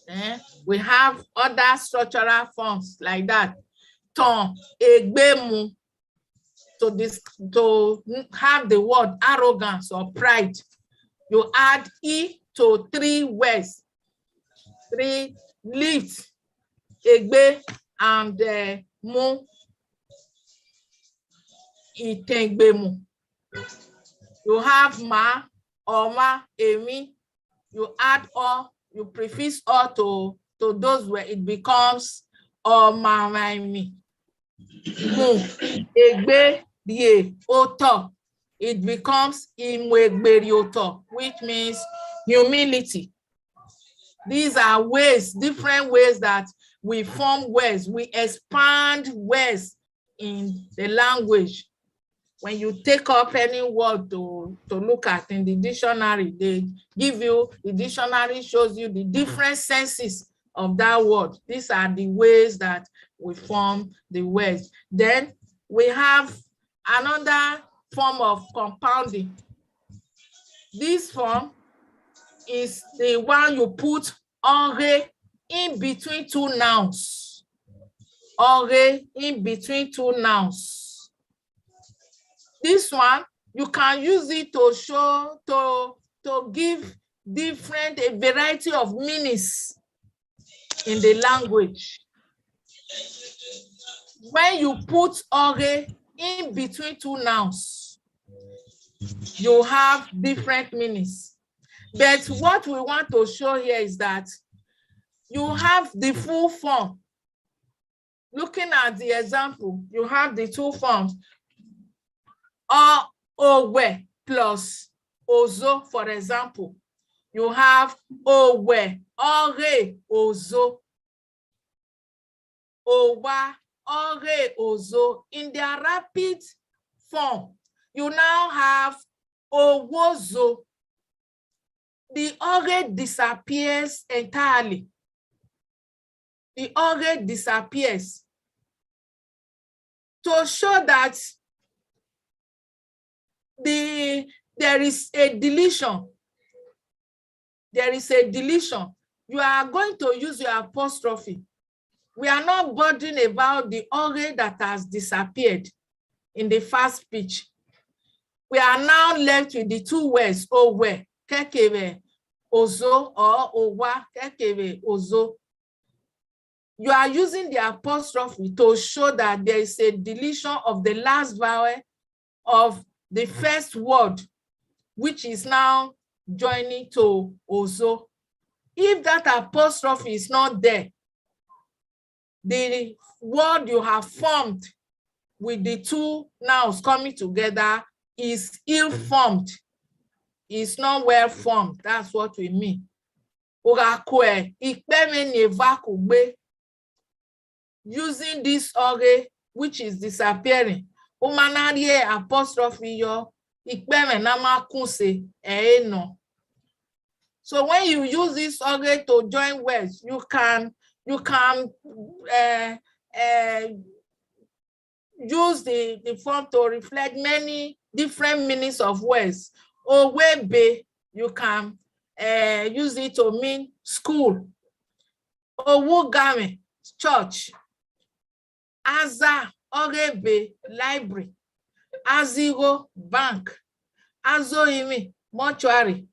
Eh, we have other structural forms like that. Tọn egbe mu, to this, to have the word arrogance or pride. You add e to three words, three: lift, egbe, and uh, mu, itẹn egbe mu. You have ma, ọmwa, emwi. You add ọ, you prefix ọ to, to those words, it becomes ọmamwaemwi. Mu egbe rhie otọ, it becomes imuegberriotọ, which means humility. These are ways, different ways that we form words, we expand words in the language. When you take up any word to, to look at in the dictionary, they give you, the dictionary shows you the different senses of that word. These are the ways that we form the words. Then we have another form of compounding. This form is the one you put ọghe in between two nouns. Ọghe in between two nouns. This one, you can use it to show, to, to give different, a variety of meanings in the language. When you put ọghe in between two nouns, you have different meanings. But what we want to show here is that you have the full form. Looking at the example, you have the two forms. Ọ, owẹ plus ozo, for example. You have owẹ ọghe ozo. Owa ọghe ozo. In their rapid form, you now have owozo. The ọghe disappears entirely. The ọghe disappears to show that the, there is a deletion. There is a deletion. You are going to use your apostrophe. We are not bothering about the ọghe that has disappeared in the first speech. We are now left with the two words, owẹ kẹkevbe ozo, or owa kẹkevbe ozo. You are using the apostrophe to show that there is a deletion of the last vowel of the first word, which is now joining to ozo. If that apostrophe is not there, the word you have formed with the two nouns coming together is ill formed. It's not well formed. That's what we mean. U gha kue ikpẹmwẹ ni eva kugbe, using this ọghe which is disappearing, u ma na rhie apostrophe yọ, ikpẹmwẹ na ma kun se, ẹ i re nọ. So when you use this ọghe to join words, you can, you can uh, uh, use the, the form to reflect many different meanings of words. Owa ebe, you can uh, use it to mean school. Owa ugamwẹ, church. Aza ọghe ebe, library. Aza igho, bank. Aza orinmwi, mortuary.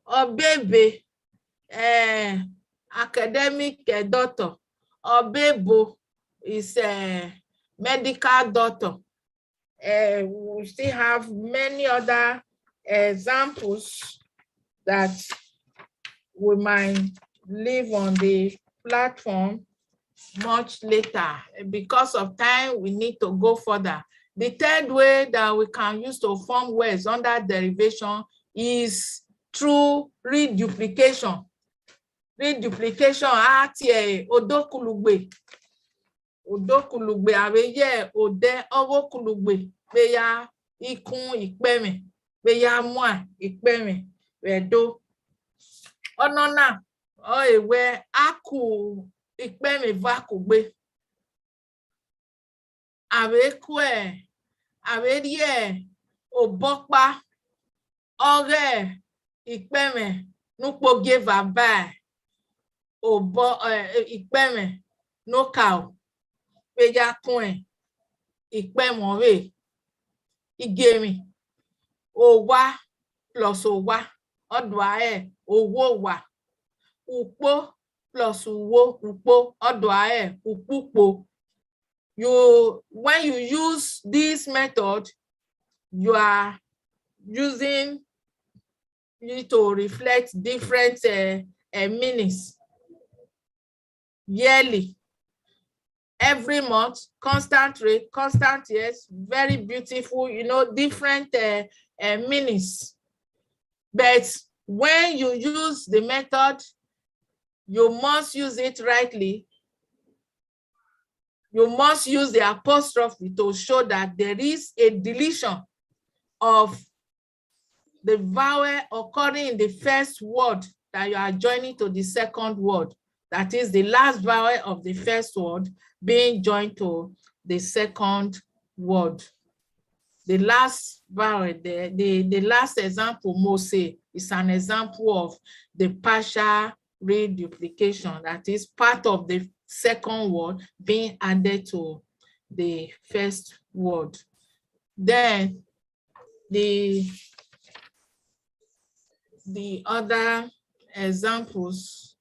Ọbe ebe, eh, academic, eh, doctor. Ọbe ebo is a medical doctor. Uh, we still have many other examples that we might leave on the platform much later. Because of time, we need to go further. The third way that we can use to form words under derivation is through reduplication. Reduplication, a tie odokulugbe. Odokulugbe, a vbe ye odẹ ọghe okulugbe vbe ya ikun ikpẹmwẹ, vbe ya muan ikpẹmwẹ vbe Ẹdo. Ọnọna ọre wẹ a ku ikpẹmwẹ eva kugbe. A vbe kue, a vbe rhie obọ ọkpa ọghe ikpẹmwẹ ne ukpogieva ba obọ, eh, ikpẹmwẹ ne okaro vbe ya kun ikpẹmwẹ ọvbehe. Igiemwi, owa plus owa, ọ do a re owa owa. Ukpo plus uwo, ukpo, ọ do a re ukpo ukpo. You, when you use this method, you are using it to reflect different, uh, uh, meanings. Yearly, every month, constant rate, constant years, very beautiful, you know, different, uh, uh, meanings. But when you use the method, you must use it rightly. You must use the apostrophe to show that there is a deletion of the vowel occurring in the first word that you are joining to the second word. That is the last vowel of the first word being joined to the second word. The last vowel, the, the, the last example, mose, is an example of the partial reduplication, that is part of the second word being added to the first word. Then the, the other examples,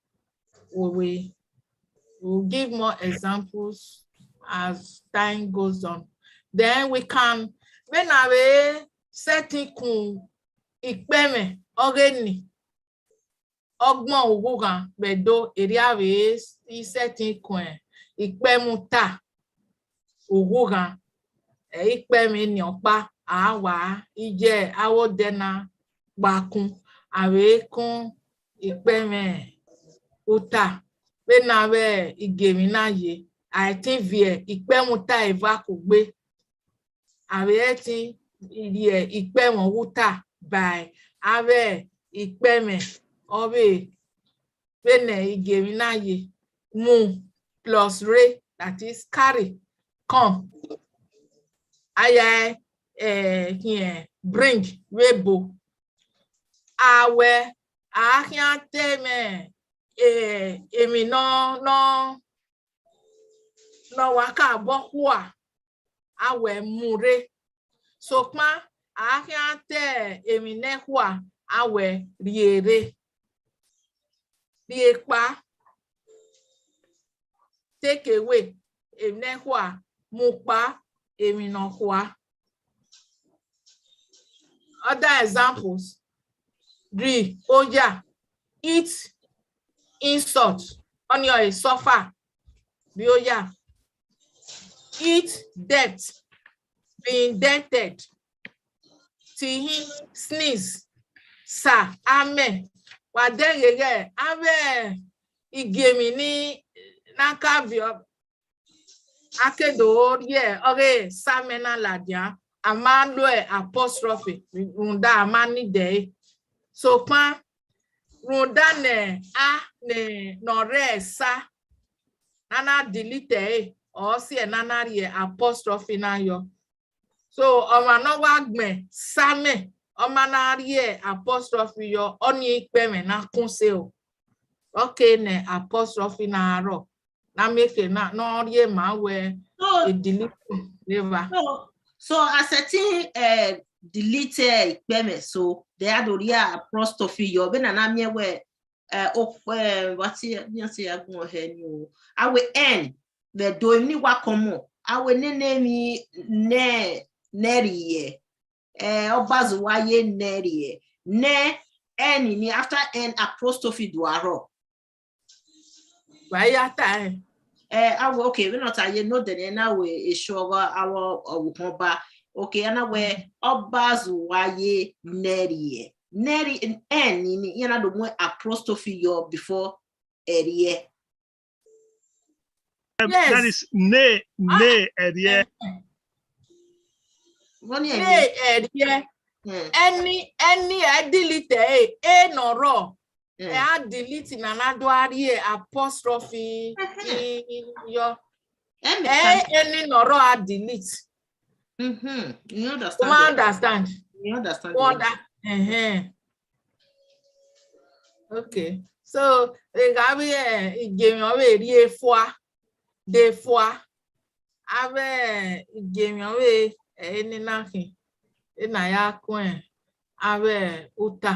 we will, we will give more examples as time goes on. Then we can, vbene a vbe sẹtin kun ikpẹmwẹ ọghe ni, ọgbọn ughughan vbe Ẹdo, erriọ a vbe i sẹtin kun ikpẹmwẹ uta ughughan, ẹ, ikpẹmwẹ eni ọkpa, a wa iye avbe odẹ na gba kun, a vbe kun ikpẹmwẹ uta. Vbene a vbe igiemwi na ye, a i tin viọ ikpẹmwẹ uta eva kugbe. A vbe i tin rhie ikpẹmwẹ uta ba avbe ikpẹmwẹ ọvbehe. Vbene igiemwi na ye, mu plus re, that is carry, come. A ya, eh, khian bring vbe ebo. A wẹ, a khian te mwẹ, eh, emwi nọ, nọ, ne ọ wa ka obọ khua, a wẹ mu rre. Sokpan a khian te emwi ne khua, a wẹ rhie rre. Rhie kpa, take away emwi ne khua, mu kpa emwi ne khua. Other examples, rri oya, eat insult, ọnii ọre suffer, rri oya. Eat debt, be indebted. Tihin, sneeze, sa, amẹ. Wa dẹghe ighẹ avbe igiemwi ni na ka viọ, a ke do rhie ọghe sa amẹ na ladian, a ma lo apostrophe, rhunmwuda a ma need ẹre. Sokpan rhunmwuda ne a ne, ne ọ rre sa, a na delete ẹre, ọ si ẹre ne a na rhie apostrophe na yọ. So, ọmwa ne ọ wa gbẹn sa mẹ, ọ ma na rhie apostrophe yọ, ọnii ikpẹmwẹ na kun sẹ o. Ọ ke ne apostrophe na rrọọ, na mieke na, ne ọ rhie ma wẹ So, e delete vbe evba. So, so a sẹtin, eh, delete, eh, ikpẹmwẹ, so, then a do rhie apostrophe yọ, vbene a na miẹn wẹ, eh, o, eh, what i, iran si ya gun ọhẹ ni o. A wẹ n, vbe do emwi ni wa kọmọ. A wẹ nene emwi nẹ, nẹrriẹ. Eh, Ọbazuwaye nẹrriẹ. Nẹ, n ni after n, apostrophe do arọ. Wa ya ta ẹn. Eh, a wẹ, okay, vbene ọ ta ye ne odẹ nẹ, na wẹ esọ ọghe avbe ọvbokhan ọba. Okay, a na wẹ Ọbazuwaye nẹrriẹ. Nẹrriẹ, n ni, iran na do mu apostrophe yọ before ẹrriẹ. Em, that Yes. is ne, ne ẹrriẹ. Vbọ ni Ne ẹrriẹ? ẹrriẹ. Hmm. Ẹni, ẹni ẹ delete ẹre, e ne ọ rrọọ. Hmm. Ẹ a delete na na do a rhie apostrophe Ẹhẹn. i, i, yọ. Ẹ make Ẹ sense. ẹni ne ọ rrọọ a delete. Mm-hmm. You U understand ma it? understand? You understand U it? Under-, ẹhẹn. Okay. So, egha vbe, eh, igiemwi ọ vbe rhie fua, de fua. Avbe igiemwi ọ vbe, eh, ene na khin, ena ya kun avbe uta.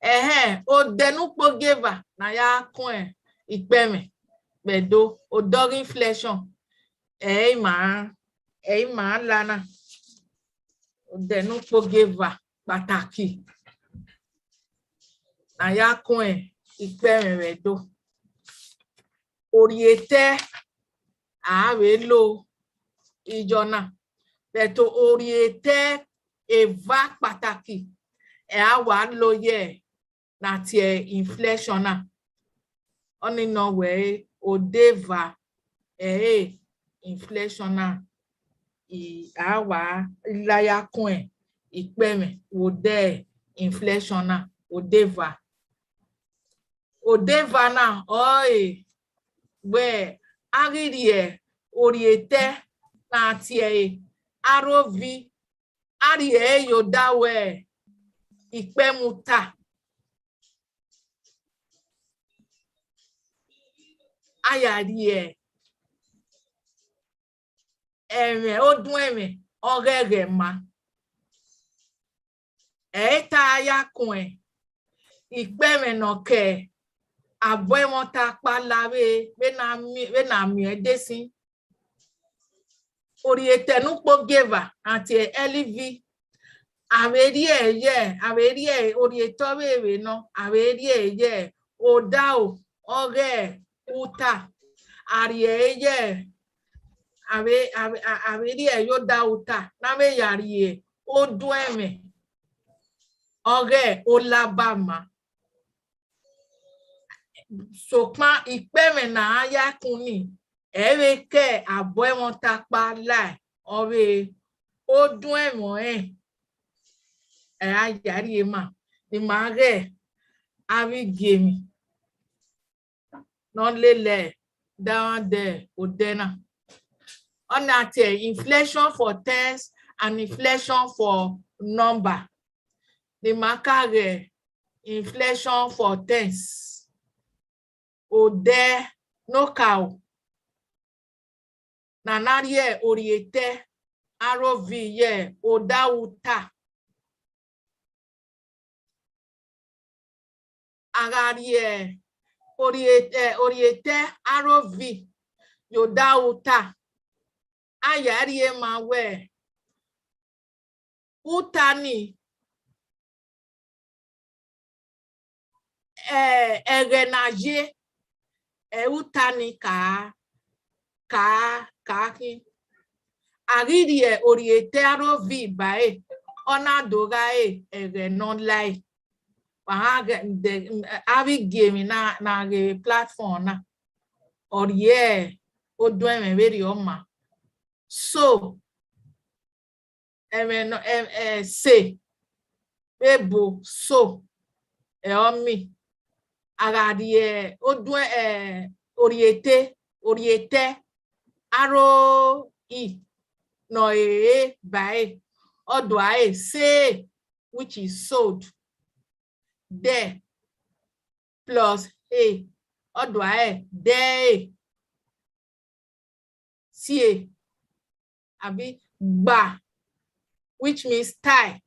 Ẹhẹn, odẹ ne ukpogieva ne a ya kun ikpẹmwẹ vbe Ẹdo, odọghe inflection, ẹ i ma, ẹ i ma la na. Odẹ ne ukpogieva kpataki ne a ya kun ikpẹmwẹ vbe Ẹdo. Orhietẹ, a vbe lo iyọ na, but orhietẹ eva kpataki, ẹ a wa lo ye na tie inflection na. Ọnii nọ wẹ odeva ẹre inflection na, i, a wa la ya kun ikpẹmwẹ vbe odẹ inflection na, odeva. Odeva na ọrọre wẹ a ghi rhie orhietẹ na tie ẹre, aro vi, a rhie ẹre ye odaro ikpẹmwẹ uta. A ya rhie ẹmwẹ, oduẹmwẹ ọghẹghẹ ma. Ẹ i ta ya kun ikpẹmwẹ ne ọ ke abọ ẹmwẹ ọta kpala vbe, vbene a miẹn, vbene a miẹn ẹdesin. Orhietẹ ne ukpogieva, a tie ẹre vi. A vbe rhie ẹre ye, a vbe rhie orhietẹ ọvbehe nọ, a vbe rhie ẹre ye odaro ọghe uta. A rhie ẹre ye, a vbe, a vbe, a, a vbe rhie ẹre ye odaro uta, ne a vbe ya rhie oduẹmwẹ ọghe olaba ma. Sokpan ikpẹmwẹ ne a ya kun ni, ẹ vbe ke abọ ẹmwẹ ọta kpala, ọ vbe oduẹmwẹ ọnrẹn, ẹ a ya rhie ma, ne ima ghẹ avbe igiemwi ne ọ lele davwandẹ odẹ na. Ọna tie inflection for tense and inflection for number. Ne ima ka ghe inflection for tense. Odẹ ne okaro ne a na rhie orhietẹ aro vi ye odaro uta. A gha rhie orhie-, eh, orhietẹ aro vi ye odaro uta, a ya rhie ma wẹ uta ni, eh, ẹghẹ ne a ye, ẹ i re uta ni ka, ka, ka khin. A ghi rhie orhietẹ aro vi ba ẹre, ọ na do gha re ẹghẹ ne ọ la ẹre. Wa gha ghẹ, de, avbe igiemwi na, na ghe vbe platform na, ọ rhie oduẹmwẹ vberriọ ma. So, ẹmwẹ nọ, ẹ, ẹ, se, vbe ebo, so, ẹ ọ miẹn. A gha rhie oduẹ, ẹ, orhietẹ, orhietẹ, Aro i ne ọ re e ba ẹre, ọ do a re se, which is sold. Dẹ plus e, ọ do a re dẹe. Sie, abi gba, which means tie.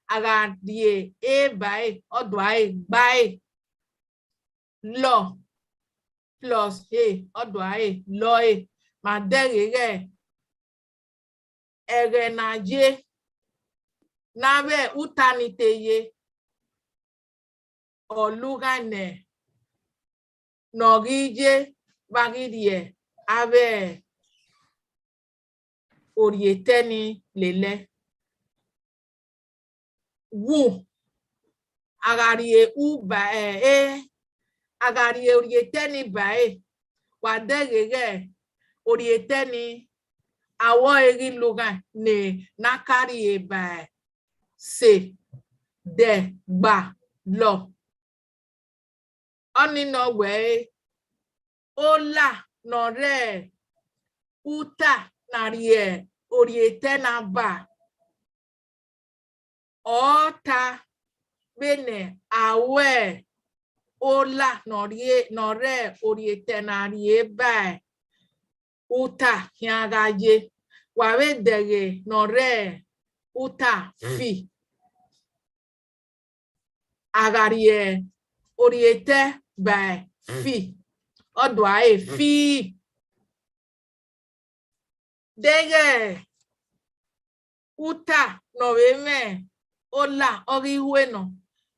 A gha rhie e ba ẹre, ọ do a re gba ẹre. Lọ plus e, ọ do a re lọ ẹre. Ma dẹghe ighẹ ẹghẹ ne a ye ne avbe uta ni te ye, ọ lughaẹn nẹ ne ọ ghi ye vbe a ghi rhie avbe orhietẹ ni lele. Wu, a gha rhie u ba ẹre, a gha rhie orhietẹ ni ba ẹre, wa dẹghe ighẹ orhietẹ ni, a wẹ ọre ghi lughaẹn ne a ka rhie ba ẹre se, dẹ, gba, lọ. Ọnii nọ wẹẹ, ola ne ọ rre uta ne a rhie orhietẹ na ba, ọ ta vbene a ru ola ne ọ rhie, ne ọ rre orhietẹ ne a rhie ba uta khian gha ye. Wa vbe dẹghe ne ọ rre uta fi. A gha rhie orhietẹ ba fi, ọ do a re fi. Deghẹ uta ne ọ vbe mwẹ ola ọ ghi hue nọ,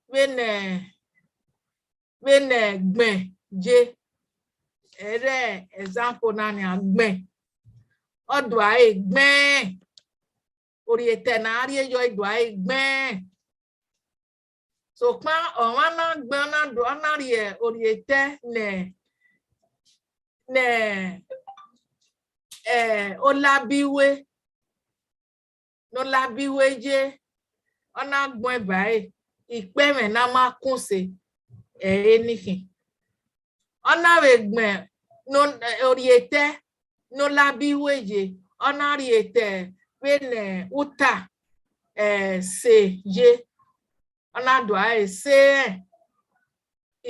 vbene, vbene gbẹn ye, ẹre example na nian, gbẹn, ọ do a re gbẹn. Orhietẹ ne a rhie yọ, ọ do a re gbẹn. Sokpan ọmwa na gbẹn, ọ na do, ọ na rhie orhietẹ ne, ne, eh, olabi hue, ne olabi hue ye, ọ na gbẹn ba ẹre, ikpẹmwẹ ne a ma kun se, ẹre ni khin. Ọ na vbe gbẹn ne orhietẹ ne olabi hue ye, ọ na rhie te vbene uta, eh, se ye, ọ na do a re se rẹn,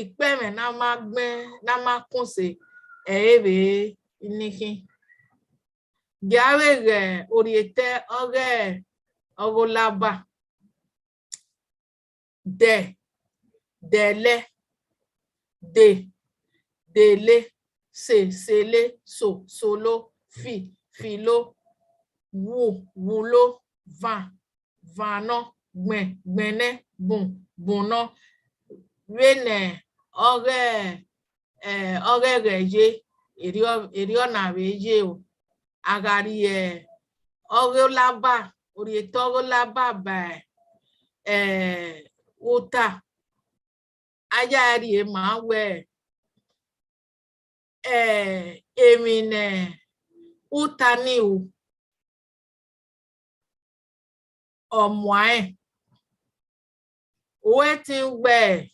ikpẹmwẹ ne a ma gbẹn, ne a ma kun se, ẹre vbe ni khin. Gie a vbe ghe orhietẹ ọghe ọgholaba. Dẹ, dẹlẹ, de, dele, se, sele, so, solo, fi, filo, wu, wulo, van, vannọ, gbẹn, gbẹnnẹ, bun, bunnọ. Vbene ọghe, eh, ọghe ẹghẹ ye, erriọ, erriọ na vbe ye o. A gha rhie ọgholaba, orhietẹ ọgholaba ba, eh, uta, a ya rhie ma wẹẹ, eh, emwi ne uta ni ru, ọ muarẹn. Uwẹ tin wẹẹ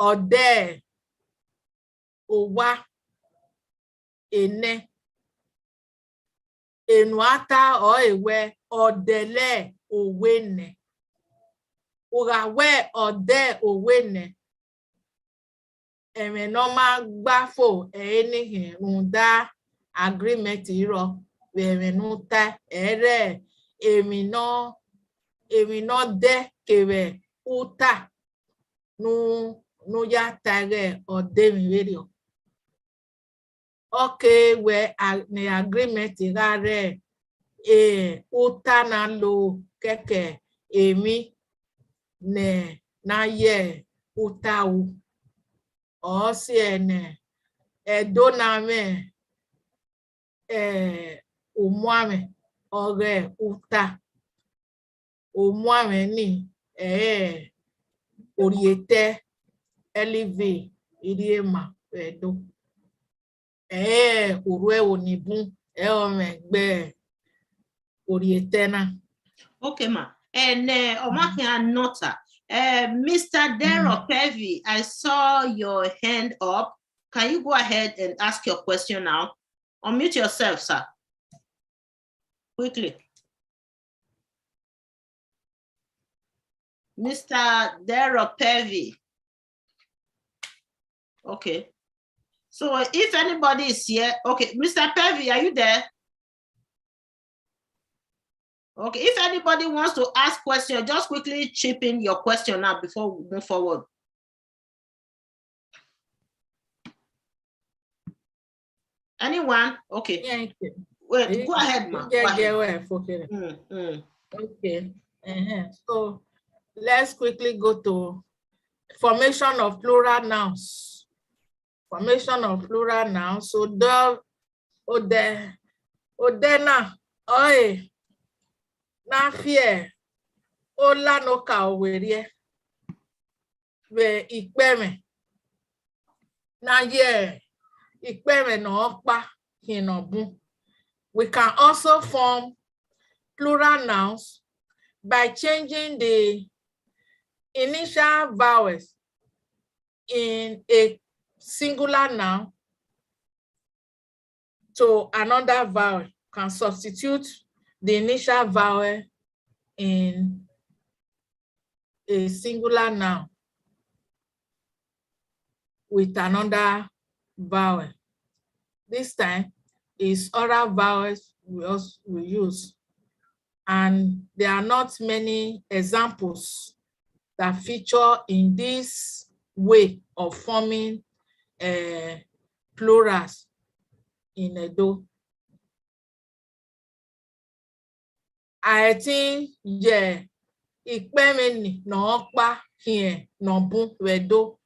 ọdẹ owa enẹ, enu a ta ọre wẹẹ ọdẹlẹ owenẹ. U gha wẹẹ ọdẹ owenẹ, ẹmwẹ ne ọ ma gba fo ẹre ni khin rhunmwuda agreement rrọọ vbe ẹmwẹ ne u ta, ẹre emwi ne ọ, emwi ne ọ dẹ kevbe uta ne u, ne u ya ta ighẹ ọdẹ emwi vberriọ. Ọ kere wẹẹ a, ne agreement gha rre, eh, uta na lo kẹkẹ emwi ne, ne a ye uta ru. Ọ si ẹre ne ẹdẹ na mwẹ, eh, umuamwẹ ọghe uta. Umuamwẹ ni, eh, orhietẹ Elivie Irhiemma vbe Ẹdo. Eh, orhu ẹvbo ni bun, ẹ ọ mwẹ gbe orhietẹ na. Okay, ma. And, uh, ọmwa khian nọ ta. Uh, Mister Dero Kevin, I saw your hand up. Can you go ahead and ask your question now? Unmute yourself, sir. Quickly. Mister Dero Pevi. Okay. So if anybody is here, okay, Mister Pevi, are you there? Okay, if anybody wants to ask question, just quickly chip in your question now before we move forward. Anyone? Okay. Yeah, okay. Well, go ahead, ma. Go ahead. Mm, mm. Okay. Uh-huh. So let's quickly go to formation of plural nouns. Formation of plural nouns. So the, odẹ, odẹ na, ọe, na fi ola ne ọ ka owerriẹ vbe ikpẹmwẹ, na ye ikpẹmwẹ ne ọ kpa khian ne ọ bun. We can also form plural nouns by changing the initial vowels in a singular noun to another vowel. Can substitute the initial vowel in a singular noun with another vowel. This time is oral vowels we also we use, and there are not many examples that feature in this way of forming uh, plurals in Edo. A tin ye ikpẹmwẹ ni ne ọ kpa khian ne ọ bun vbe Ẹdo.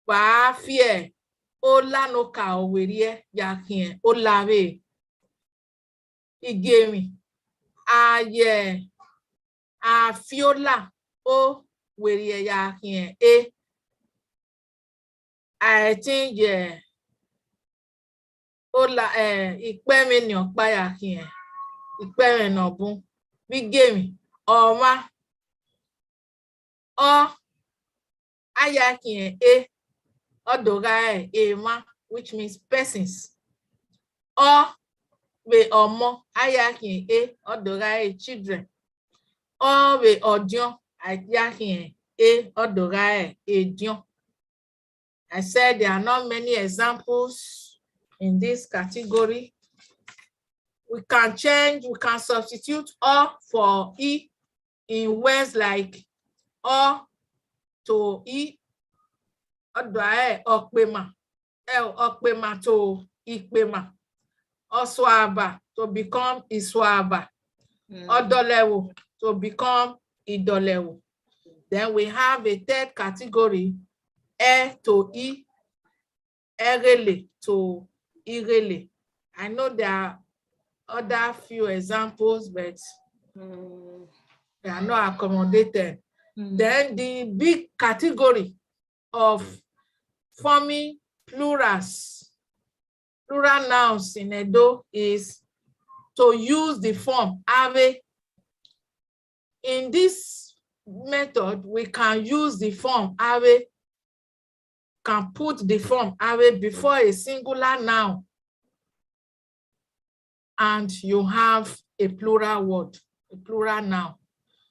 Wa fi ola ne ọ ka owerriẹ ya khian olavbe. Igiemwi, a ye, a fi ola owerriẹ ya khian e. A i tin ye ola, eh, ikpẹmwẹ ni ọkpa ya khian ikpẹmwẹ ne ọ bun. Vbe igiemwi, ọmwa, ọ, a ya khian e, ọ do gha re emwa, which means persons. Ọ vbe ọmọ, a ya khian e, ọ do gha re children. Ọ vbe ọdiọn, a ya khian e, ọ do gha re ediọn. I said there are not many examples in this category. We can change, we can substitute ọ for i in words like ọ to i, ọ do gha re ọkpema, ẹ, ọkpema to ikpema, ọsuaba to become isuaba, ọdọlẹvbo to become idọlẹvbo. Then we have a third category, ẹ to i, ẹghele to ighele. I know there are other few examples, but they are not accommodated. Then the big category of forming plurals, plural nouns in Edo is to use the form avbe. In this method, we can use the form avbe, can put the form avbe before a singular noun, and you have a plural word, a plural noun.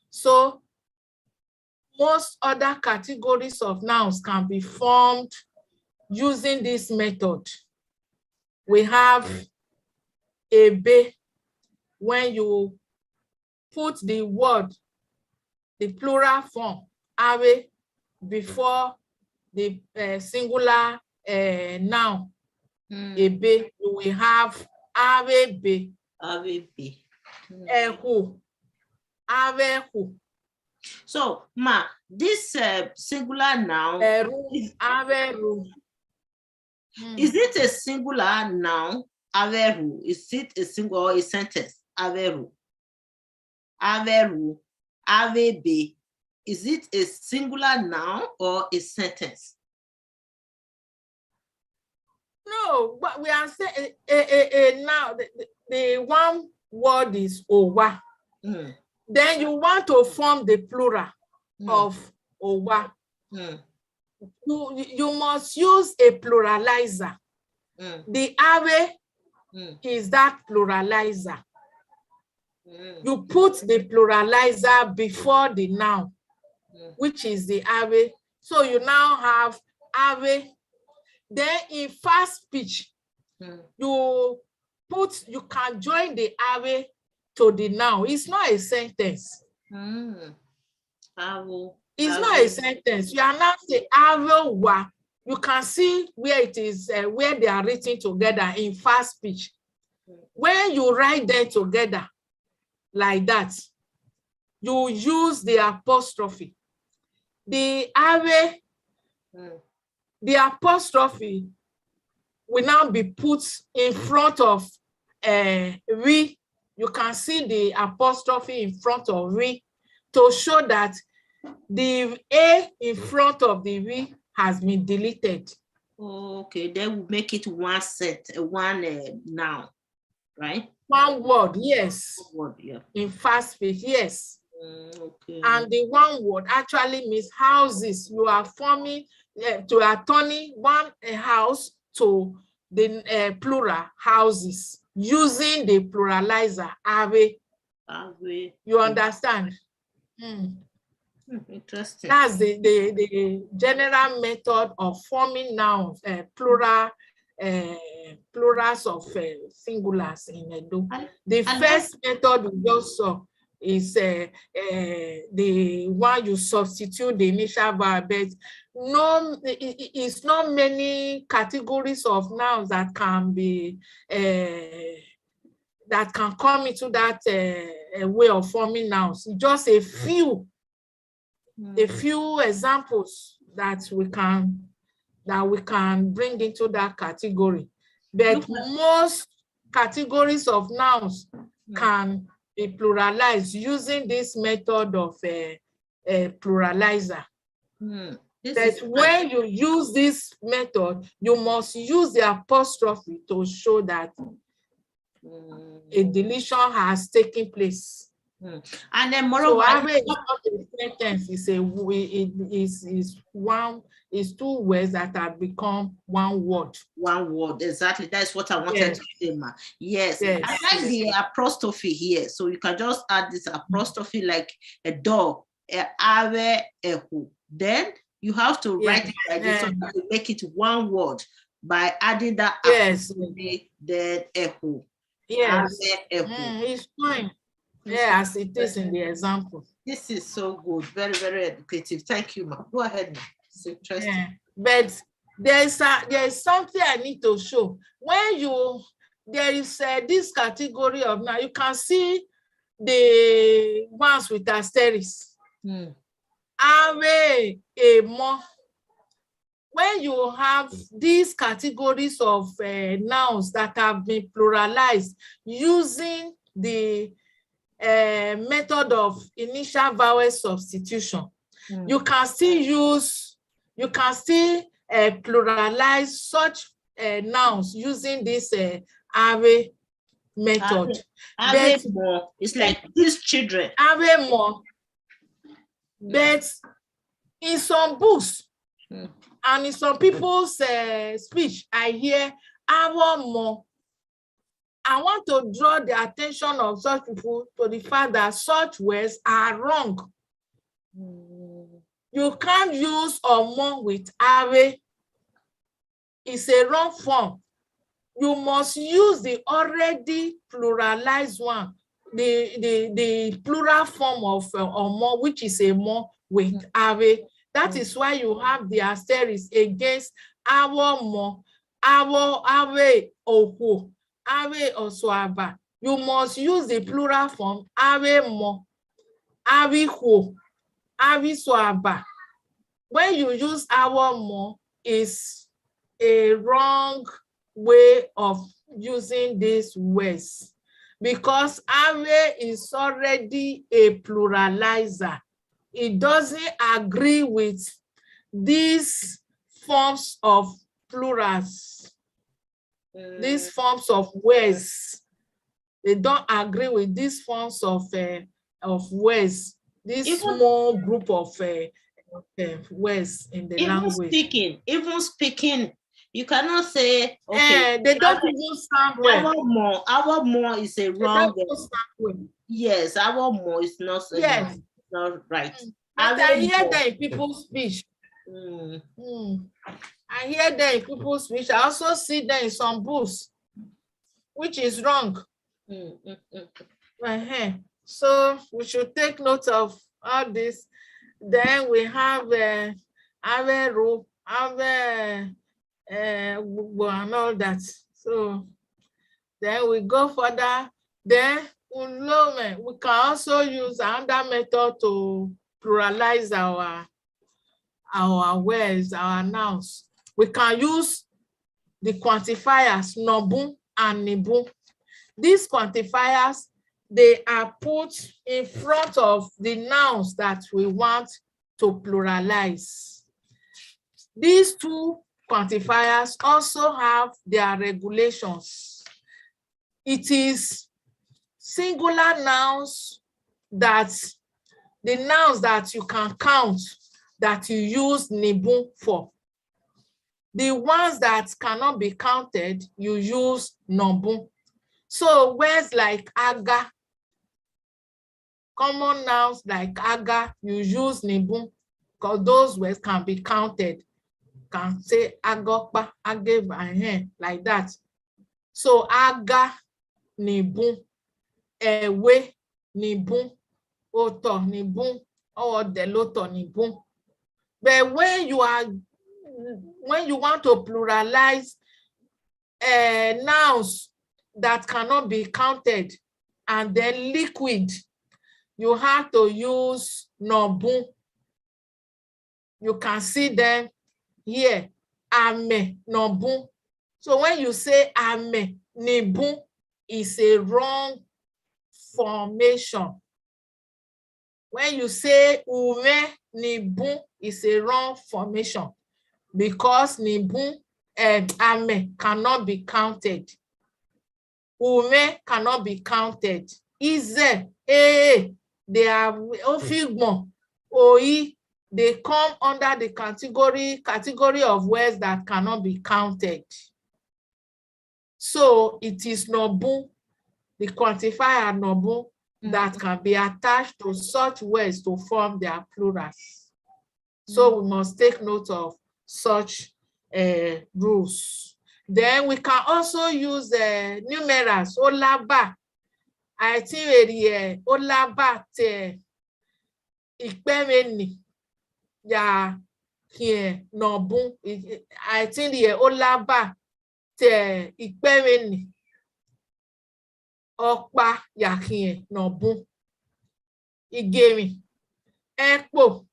So most other categories of nouns can be formed using this method. We have ebe, when you put the word, the plural form, avbe, before the uh, singular uh, noun, ebe, you will have avbe ebe. Avbe ebe. Ẹkhu, avbe ẹkhu. So, ma, this uh, singular noun, ẹru, avbe ẹru. Is it a singular noun, avbe ẹru? Is it a single or a sentence, avbe ẹru? Avbe ẹru, avbe ebe. Is it a singular noun or a sentence? No, but we are saying a, a, a, a noun, the, the, the one word is owa. Then you want to form the plural of owa. You, you must use a pluralizer. The avbe Mm. is that pluralizer. Mm. You put the pluralizer before the noun, Mm. which is the are. So you now have are. Then in fast speech, Mm. you put, you can join the are to the noun. It's not a sentence. Mm. Aro. It's not a Aro. sentence. You are now saying are wa. You can see where it is, uh, where they are written together in fast speech. When you write them together like that, you use the apostrophe. The are, Mm. the apostrophe will now be put in front of, uh, we. You can see the apostrophe in front of we to show that the a in front of the we has been deleted. Okay, then we make it one set, uh, one, uh, noun, right? One word, yes. Word, yeah. In fast speech, yes. Mm, okay. And the one word actually means houses. You are forming, uh, to are turning one, uh, house to the, uh, plural houses using the pluralizer are. Are. You understand? Hmm. Hmm, interesting. That's the, the, the general method of forming nouns, uh, plural, uh, plurals of, uh, singulars in Edo. And, The and first method we just saw is, uh, uh, the one you substitute the initial vowel, but no, i- i- i- it's not many categories of nouns that can be, uh, that can come into that, uh, uh, way of forming nouns. Just a few, a Mm. few examples that we can, that we can bring into that category. But Look at most categories of nouns Mm. can be pluralized using this method of, uh, uh, pluralizer. Hmm. This But is when you use this method, you must use the apostrophe to show that Mm. a deletion has taken place. Hmm. And then, So moreover, I mean, it's not a sentence. It's a w- it is is one is two words that have become one word. One word, exactly. That's what I wanted Yes. to say, ma. Yes, I Yes. like the apostrophe here. So you can just add this apostrophe like a door, a are, a who. Then you have to write it like this so Yeah. that you make it one word by adding that Yes. apostrophe, then a who. Yes. Are, a who. Mm, it's fine. It's Yeah, as it is in the example. This is so good. Very, very educative. Thank you, ma. Go ahead, ma. It's interesting. Yeah. But there is a, there is something I need to show. When you there is, uh, this category of now you can see the ones with asterisk. Hmm. Are emo. When you have these categories of, uh, nouns that have been pluralized using the, uh, method of initial vowel substitution, Hmm. you can still use, you can still, uh, pluralize such, uh, nouns using this, uh, are method. Are, are But emo. It's like these children. Are emo. But in some books Hmm. and in some people's, uh, speech, I hear awo mo. I want to draw the attention of such people to the fact that such words are wrong. Hmm. You can't use omo with are. It's a wrong form. You must use the already pluralized one, the the the plural form of, uh, omo, which is emo with are. That Mm. is why you have the asterisk against awo mo, awo, are okhuo, are osuaba. You must use the plural form, are mo, are ikhuo, are isuaba. When you use awo mo, is a wrong way of using these words because are is already a pluralizer. It doesn't agree with these forms of plurals, these Mm. forms of words. They don't agree with these forms of, uh, of words, this Even small group of, uh, of, uh, words in the even language. speaking, even speaking, You cannot say, okay, Eh, they don't even sound well. Awọ mọ, awọ mọ is a They wrong. don't even sound well. Yes, awọ mọ is not so Yes. nice. It's not right. But I hear Awọ mọ. them in people's speech. Mm, Hmm. I hear them in people's speech. I also see them in some books, which is wrong. mm, mm, mm. Uh-huh. So we should take note of all this. Then we have uh, Averu, Ave, uh, Gbogbo and all that. So then we go further. Then Ulome, we can also use another method to pluralize our our words, our nouns. We can use the quantifiers nọbun and nibun. These quantifiers, they are put in front of the nouns that we want to pluralize. These two quantifiers also have their regulations. It is singular nouns that the nouns that you can count that you use nibun for. The ones that cannot be counted, you use nọbun. So words like aga, common nouns like aga, you use nibun because those words can be counted. Can say agọkpa, ageva, ehen, like that. So aga nibun, ẹwe nibun, otọ nibun, ọdẹlotọ nibun. But when you are when you want to pluralize uh, nouns that cannot be counted and then liquid, you have to use nọbun. You can see them here. Amẹ nọbun. So when you say amẹ nibun, it's a wrong formation. When you say umẹ nibun, it's a wrong formation because nibun, um, amẹ cannot be counted. Umẹ cannot be counted. Izẹ, ee, they are ofigbọn, oi, they come under the category category of words that cannot be counted. So it is nọbun, the quantifier nọbun, that can be attached to such words to form their plurals. So we must take note of such uh, rules. Then we can also use uh, numerals, olaba. I think area olaba te ikpẹmwẹ ni ya khian nọbun. I think area olaba te ikpẹmwẹ ni ọkpa ya khian nọbun. Igemwi, ẹkpo,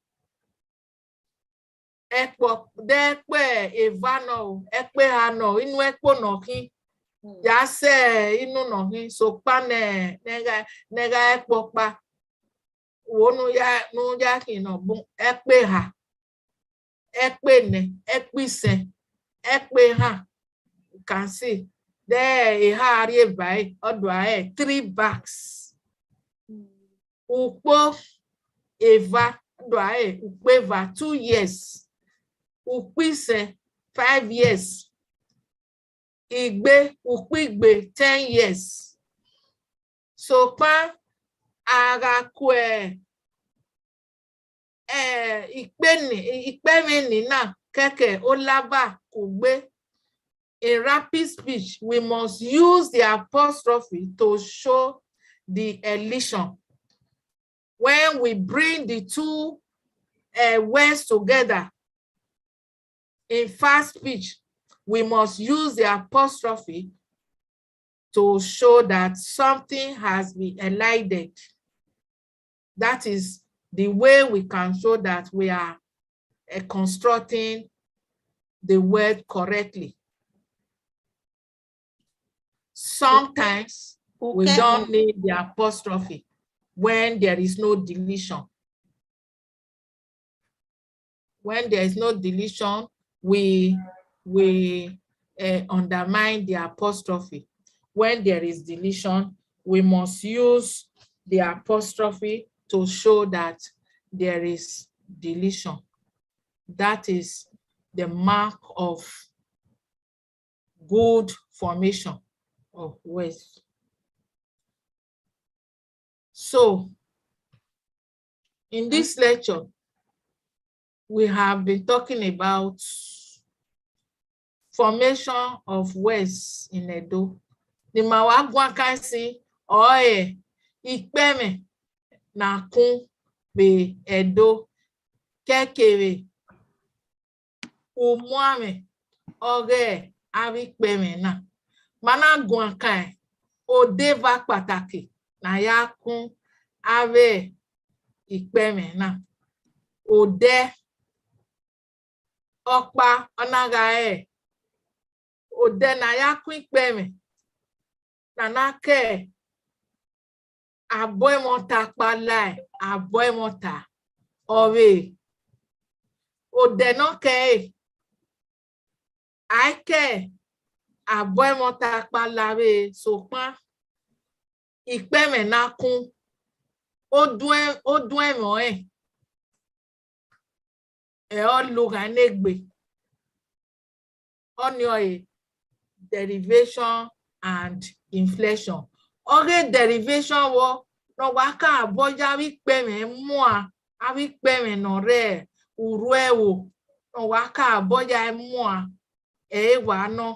ẹkpo, de ẹkpo eva nọ, ẹkpo eha nọ, inu ẹkpo nọ khin, ya sẹ inu nọ khin, sokpan ne, ne gha, ne gha ẹkpo ọkpa, wo nu ya, nu ya khin nọbun, ẹkpo eha, ẹkpo enẹ, ẹkpo isẹn, ẹkpo eha, you can see. De eha rrie evbare, ọ do aro three bags. Ukpo eva, ọ do aro ukpo eva, two years. Ukpo isẹn, five years. Igbe, ukpo igbe, ten years. Sokpan a gha kue eh, ikpẹmwẹ ni na kẹkẹ olaba kugbe. In rapid speech, we must use the apostrophe to show the elision. When we bring the two uh, words together in fast speech, we must use the apostrophe to show that something has been elided. That is the way we can show that we are uh, constructing the word correctly. Sometimes we don't need the apostrophe when there is no deletion. When there is no deletion, we we uh, undermine the apostrophe. When there is deletion, we must use the apostrophe to show that there is deletion. That is the mark of good formation of words. So, in this lecture, we have been talking about formation of words in Edo. Ne ima wa guan kan sin, ọ re ikpẹmwẹ ne a kun vbe Edo, kevbe umuamwẹ ọghe avbe ikpẹmwẹ na. Ma na guan kan odẹ eva kpataki ne a ya kun avbe ikpẹmwẹ na. Odẹ ọkpa ọ na gha re odẹ ne a ya kun ikpẹmwẹ, ne a na ke abọẹmwọta kpalae, abọẹmwọta ọvbehe. Odẹ ne ọ kẹre, a i ke abọẹmwọta kpalae ọvbehe, sokpan ikpẹmwẹ ne a kun, oduẹn-, oduẹmwẹ ọnrẹn, ẹ ọ lughaẹn ne egbe. Ọnii ọre derivation and inflection. Ọghe derivation vbọ ne ọ wa ka abọ ya avbe ikpẹmwẹ mua, avbe ikpẹmwẹ ne ọ rre urhu ẹvbo, ne ọ wa ka abọ ya ẹe mua, ẹ i re wa nọ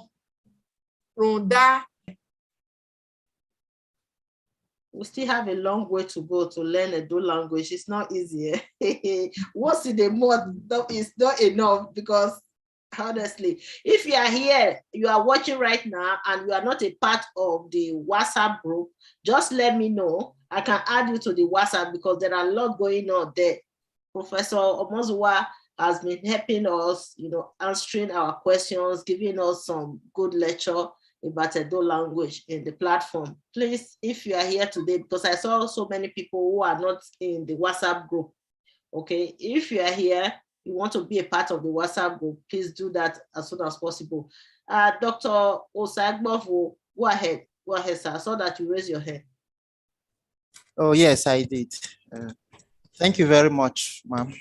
rhunmwuda. We still have a long way to go to learn Edo language. It's not easy, eh? Once in a month, no, it's not enough because, honestly, if you are here, you are watching right now, and you are not a part of the WhatsApp group, just let me know. I can add you to the WhatsApp because there are a lot going on there. Professor Omozuwa has been helping us, you know, answering our questions, giving us some good lecture about Edo language in the platform. Please, if you are here today, because I saw so many people who are not in the WhatsApp group, okay, if you are here, you want to be a part of the WhatsApp group, please do that as soon as possible. Uh, Doctor Osaigbovo, go ahead. Go ahead, sir. I saw that you raised your hand. Oh, yes, I did. Uh, thank you very much, ma'am.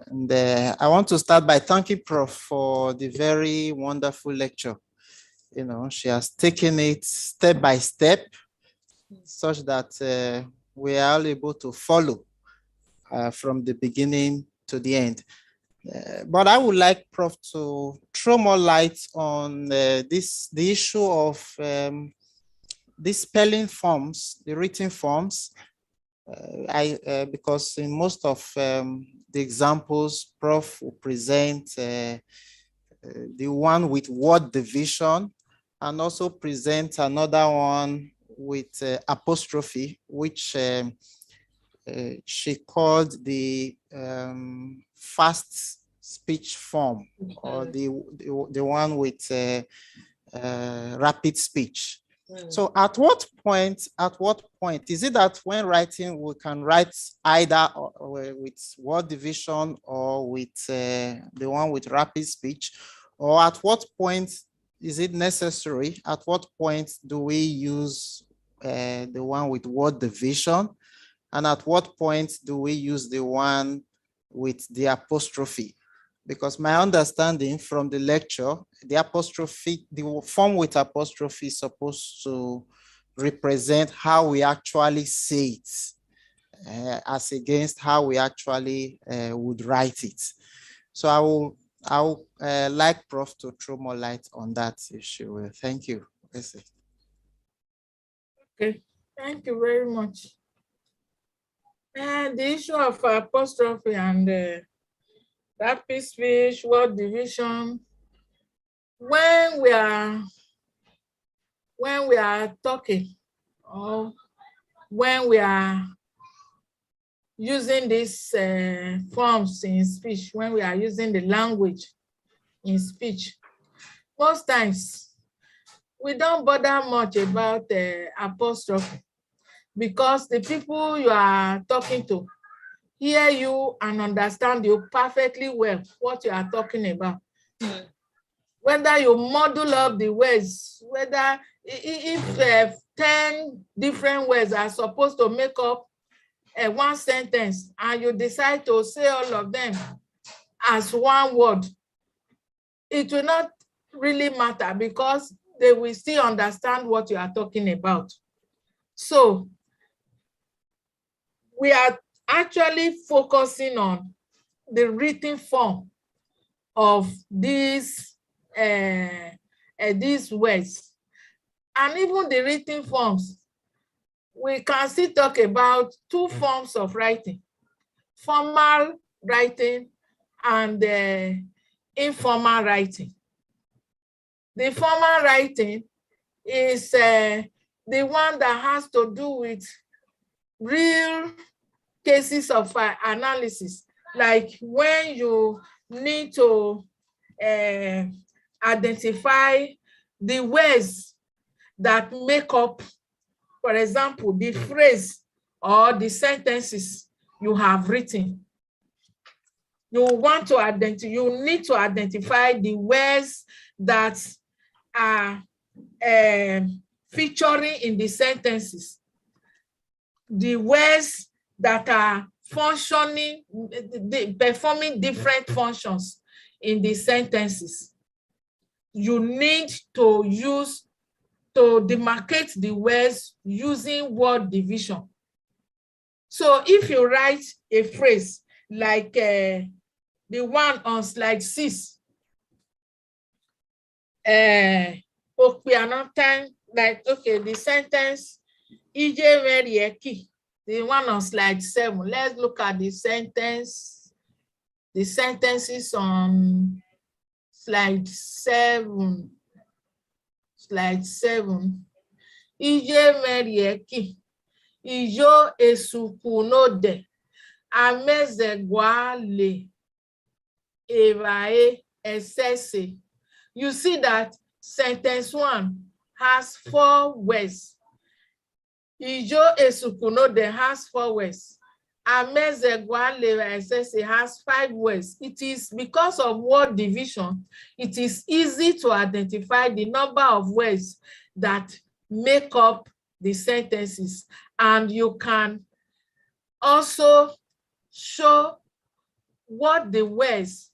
And uh, I want to start by thanking Prof for the very wonderful lecture. You know, she has taken it step by step, such that uh, we are all able to follow uh, from the beginning to the end. Uh, but I would like Prof to throw more light on uh, this, the issue of um, these spelling forms, the written forms. Uh, I, uh, because in most of um, the examples, Prof will present uh, uh, the one with word division and also present another one with uh, apostrophe, which um, uh, she called the um, fast speech form, or the, the, the one with uh, uh, rapid speech. So at what point, at what point, is it that when writing, we can write either or, or with word division or with uh, the one with rapid speech? Or at what point is it necessary? At what point do we use uh, the one with word division? And at what point do we use the one with the apostrophe? Because my understanding from the lecture, the apostrophe, the form with apostrophe is supposed to represent how we actually say it uh, as against how we actually uh, would write it. So I will, I will uh, like Prof to throw more light on that if she will. Thank you. That's it. Okay, thank you very much. And the issue of apostrophe and uh, rapid speech, word division, when we are, when we are talking or when we are using these uh, forms in speech, when we are using the language in speech, most times we don't bother much about uh, apostrophe, because the people you are talking to hear you and understand you perfectly well what you are talking about. Whether you muddle up the words, whether if uh, ten different words are supposed to make up uh, one sentence and you decide to say all of them as one word, it will not really matter because they will still understand what you are talking about. So we are actually focusing on the written form of these, uh, uh, these words. And even the written forms, we can still talk about two forms of writing, formal writing and, uh, informal writing. The formal writing is, uh, the one that has to do with real cases of, uh, analysis, like when you need to, uh, identify the words that make up, for example, the phrase or the sentences you have written. You want to identi-, you need to identify the words that are, um, featuring in the sentences, the words that are functioning, the, performing different functions in the sentences. You need to use, to demarcate the words using word division. So if you write a phrase like, uh, the one on slide six, uh, okpia nọ tan, like, okay, the sentence, iye mwẹ rhie ẹki, the one on slide seven. Let's look at the sentence, the sentences on slide seven. Slide seven. Iye mwẹ rhie ẹki, iyo esuku nodẹ, amẹ zẹgua le evbare ẹsẹse. You see that sentence one has four words. Iyo esuku nodẹ has four words. Amẹ zẹgua le evbare ẹsẹse has five words. It is because of word division, it is easy to identify the number of words that make up the sentences, and you can also show what the words,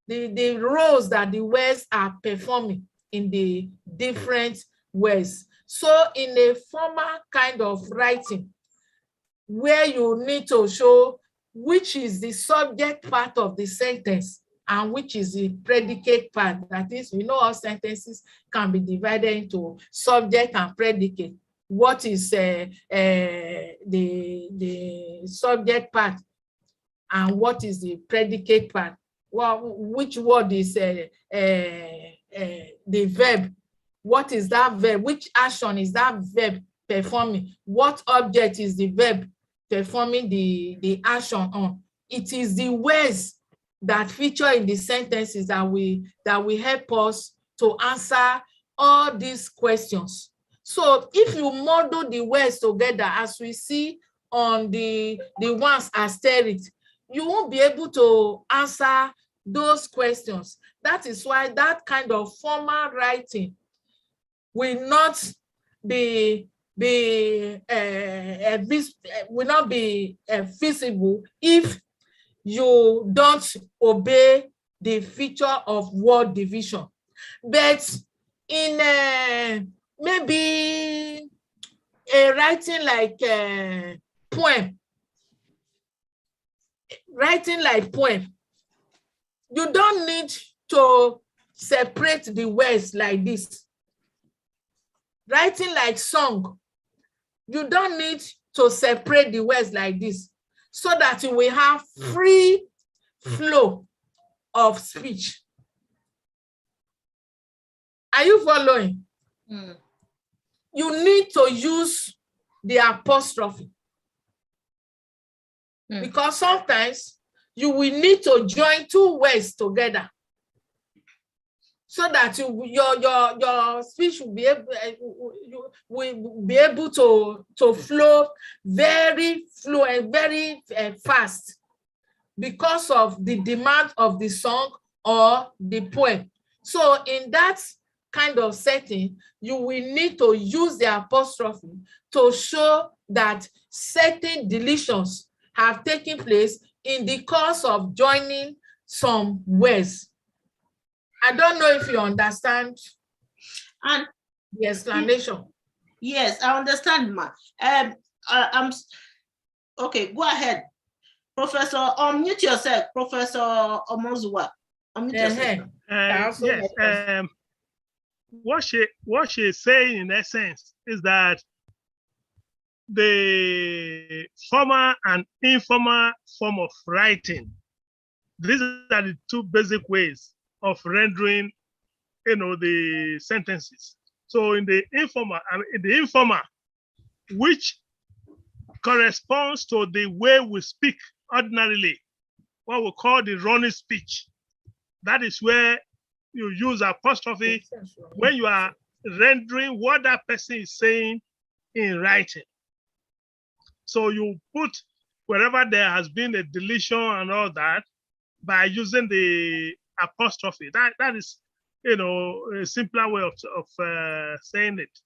the, the roles that the words are performing in the different words. So in a formal kind of writing, where you need to show which is the subject part of the sentence and which is the predicate part. That is, we know all sentences can be divided into subject and predicate. What is, uh, uh, the, the subject part and what is the predicate part? Well, which word is, uh, uh, uh, the verb? What is that verb? Which action is that verb performing? What object is the verb performing the, the action on? It is the words that feature in the sentences that will, that will help us to answer all these questions. So if you model the words together, as we see on the, the ones asterisk, you won't be able to answer those questions. That is why that kind of formal writing will not be, be, uh, uh, vis-, uh, will not be, uh, feasible if you don't obey the feature of word division. But in, uh, maybe a writing like, uh, poem, writing like poem, you don't need to separate the words like this. Writing like song, you don't need to separate the words like this, so that you will have free flow of speech. Are you following? Mm. You need to use the apostrophe. Mm. Because sometimes you will need to join two words together so that you, your, your, your speech will be able, uh, you will be able to, to flow very fluent, very, uh, fast because of the demand of the song or the poem. So in that kind of setting, you will need to use the apostrophe to show that certain deletions have taken place in the course of joining some words. I don't know if you understand And the explanation. Yes, I understand, ma. Um, uh, I'm s- okay. Go ahead, Professor. Unmute yourself, Professor Omozuwa. Unmute yourself. Ehen. Uh, Also yes. help us. Um, what she what she is saying in essence is that the formal and informal form of writing, these are the two basic ways of rendering, you know, the sentences. So in the informal, I mean, in the informal, which corresponds to the way we speak ordinarily, what we call the running speech. That is where you use apostrophe when you are rendering what that person is saying in writing. So you put wherever there has been a deletion and all that by using the apostrophe. That that is, you know, a simpler way of of uh, saying it.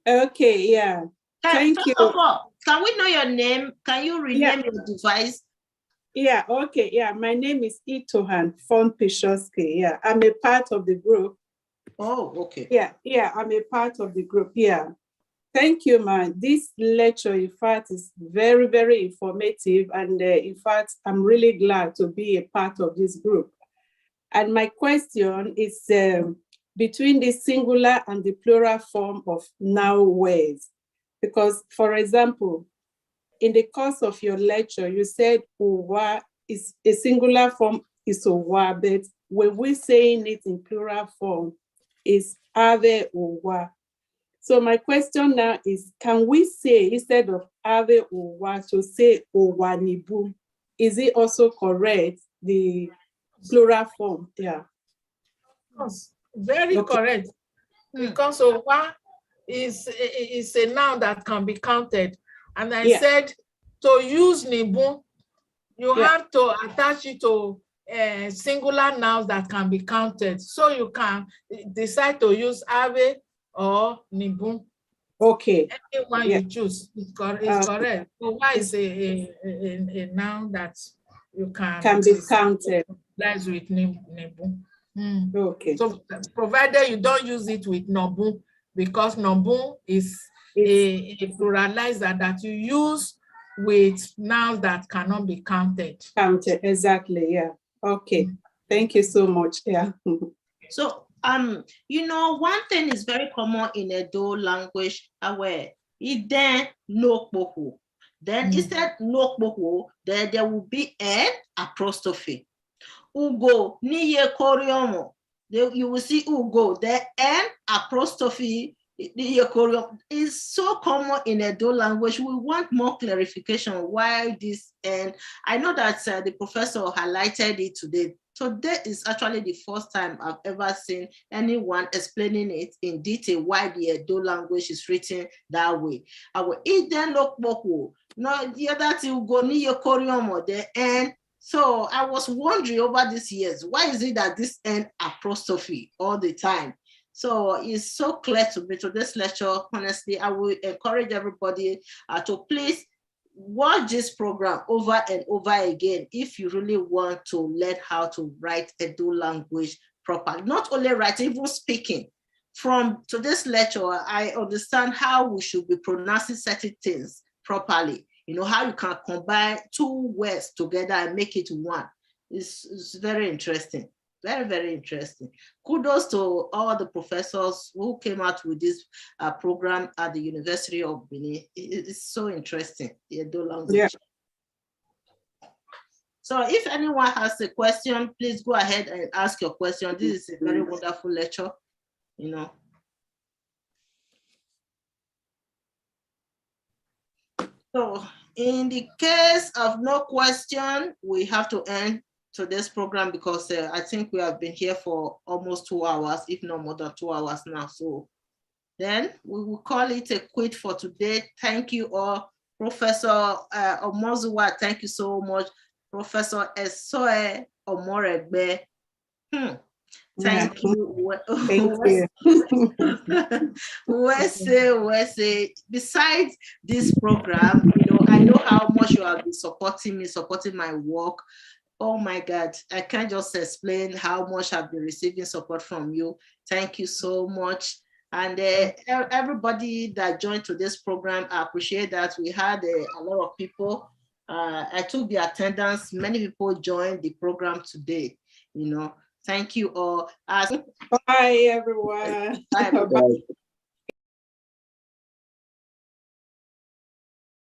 Okay, yeah. Uh, Thank first you. of all, can we know your name? Can you rename your device? Yeah, okay, yeah. My name is Itohan Fon Pishoski. Yeah, I'm a part of the group. Oh, okay. Yeah, yeah, I'm a part of the group. Yeah. Thank you, man. This lecture, in fact, is very, very informative. And uh, in fact, I'm really glad to be a part of this group. And my question is um, between the singular and the plural form of noun words. Because, for example, in the course of your lecture, you said uwa is a singular form is uwa, but when we're saying it in plural form, is ave uwa. So my question now is, can we say instead of ave uwa to say uwa nibu? Is it also correct, the plural form? Yeah. Yes, very Okay. correct. Hmm. Because uwa is is a noun that can be counted, and I Yeah. said to use nibu, you Yeah. have to attach it to uh, singular nouns that can be counted. So you can decide to use ave or nibu. Okay. Anyone Yeah. you choose is, cor- is Uh, correct. So uwa is a, a, a, a noun that you can Can be is counted. Lies with nib- nibu. Mm. Okay. So provided you don't use it with nobu, because nobu is a, a pluralizer that you use with nouns that cannot be counted. Counted. Exactly. Yeah. Okay. Thank you so much. Yeah. So, um, you know, one thing is very common in Edo language, uh, where it then no kpokpo. Then Mm. instead no kpokpo, then there will be an apostrophe. Ugo ni ye korion. Then you will see ugo, then an apostrophe ni ye korion. It's so common in Edo language. We want more clarification why this. And I know that uh, the professor highlighted it today. Today is actually the first time I've ever seen anyone explaining it in detail why the Edo language is written that way. I will eat them no kpokpo. No, the other thing will go ni ye korion, the end. So I was wondering over these years, why is it that this end apostrophe all the time? So it's so clear to me to this lecture. Honestly, I will encourage everybody uh, to please watch this program over and over again if you really want to learn how to write Edo language properly. Not only writing, even speaking. From today's lecture, I understand how we should be pronouncing certain things properly. You know, how you can combine two words together and make it one. It's, it's very interesting. Very, very interesting. Kudos to all the professors who came out with this uh, program at the University of Benin. It- it- it's so interesting, the Edo language. Yeah. So if anyone has a question, please go ahead and ask your question. This is a very wonderful lecture, you know. So in the case of no question, we have to end today's program because uh, I think we have been here for almost two hours, if not more than two hours now. So then we will call it a quit for today. Thank you all. Professor uh, Omozuwa, thank you so much. Professor Esoe Omoregbe. Hmm. Thank you. Thank you. We say, we say, besides this program, you know, I know how much you have been supporting me, supporting my work. Oh my God, I can't just explain how much I've been receiving support from you. Thank you so much. And uh, e- everybody that joined today's program, I appreciate that. We had uh, a lot of people. Uh, I took the attendance. Many people joined the program today. You know, thank you all. As Bye, everyone. Bye, everybody.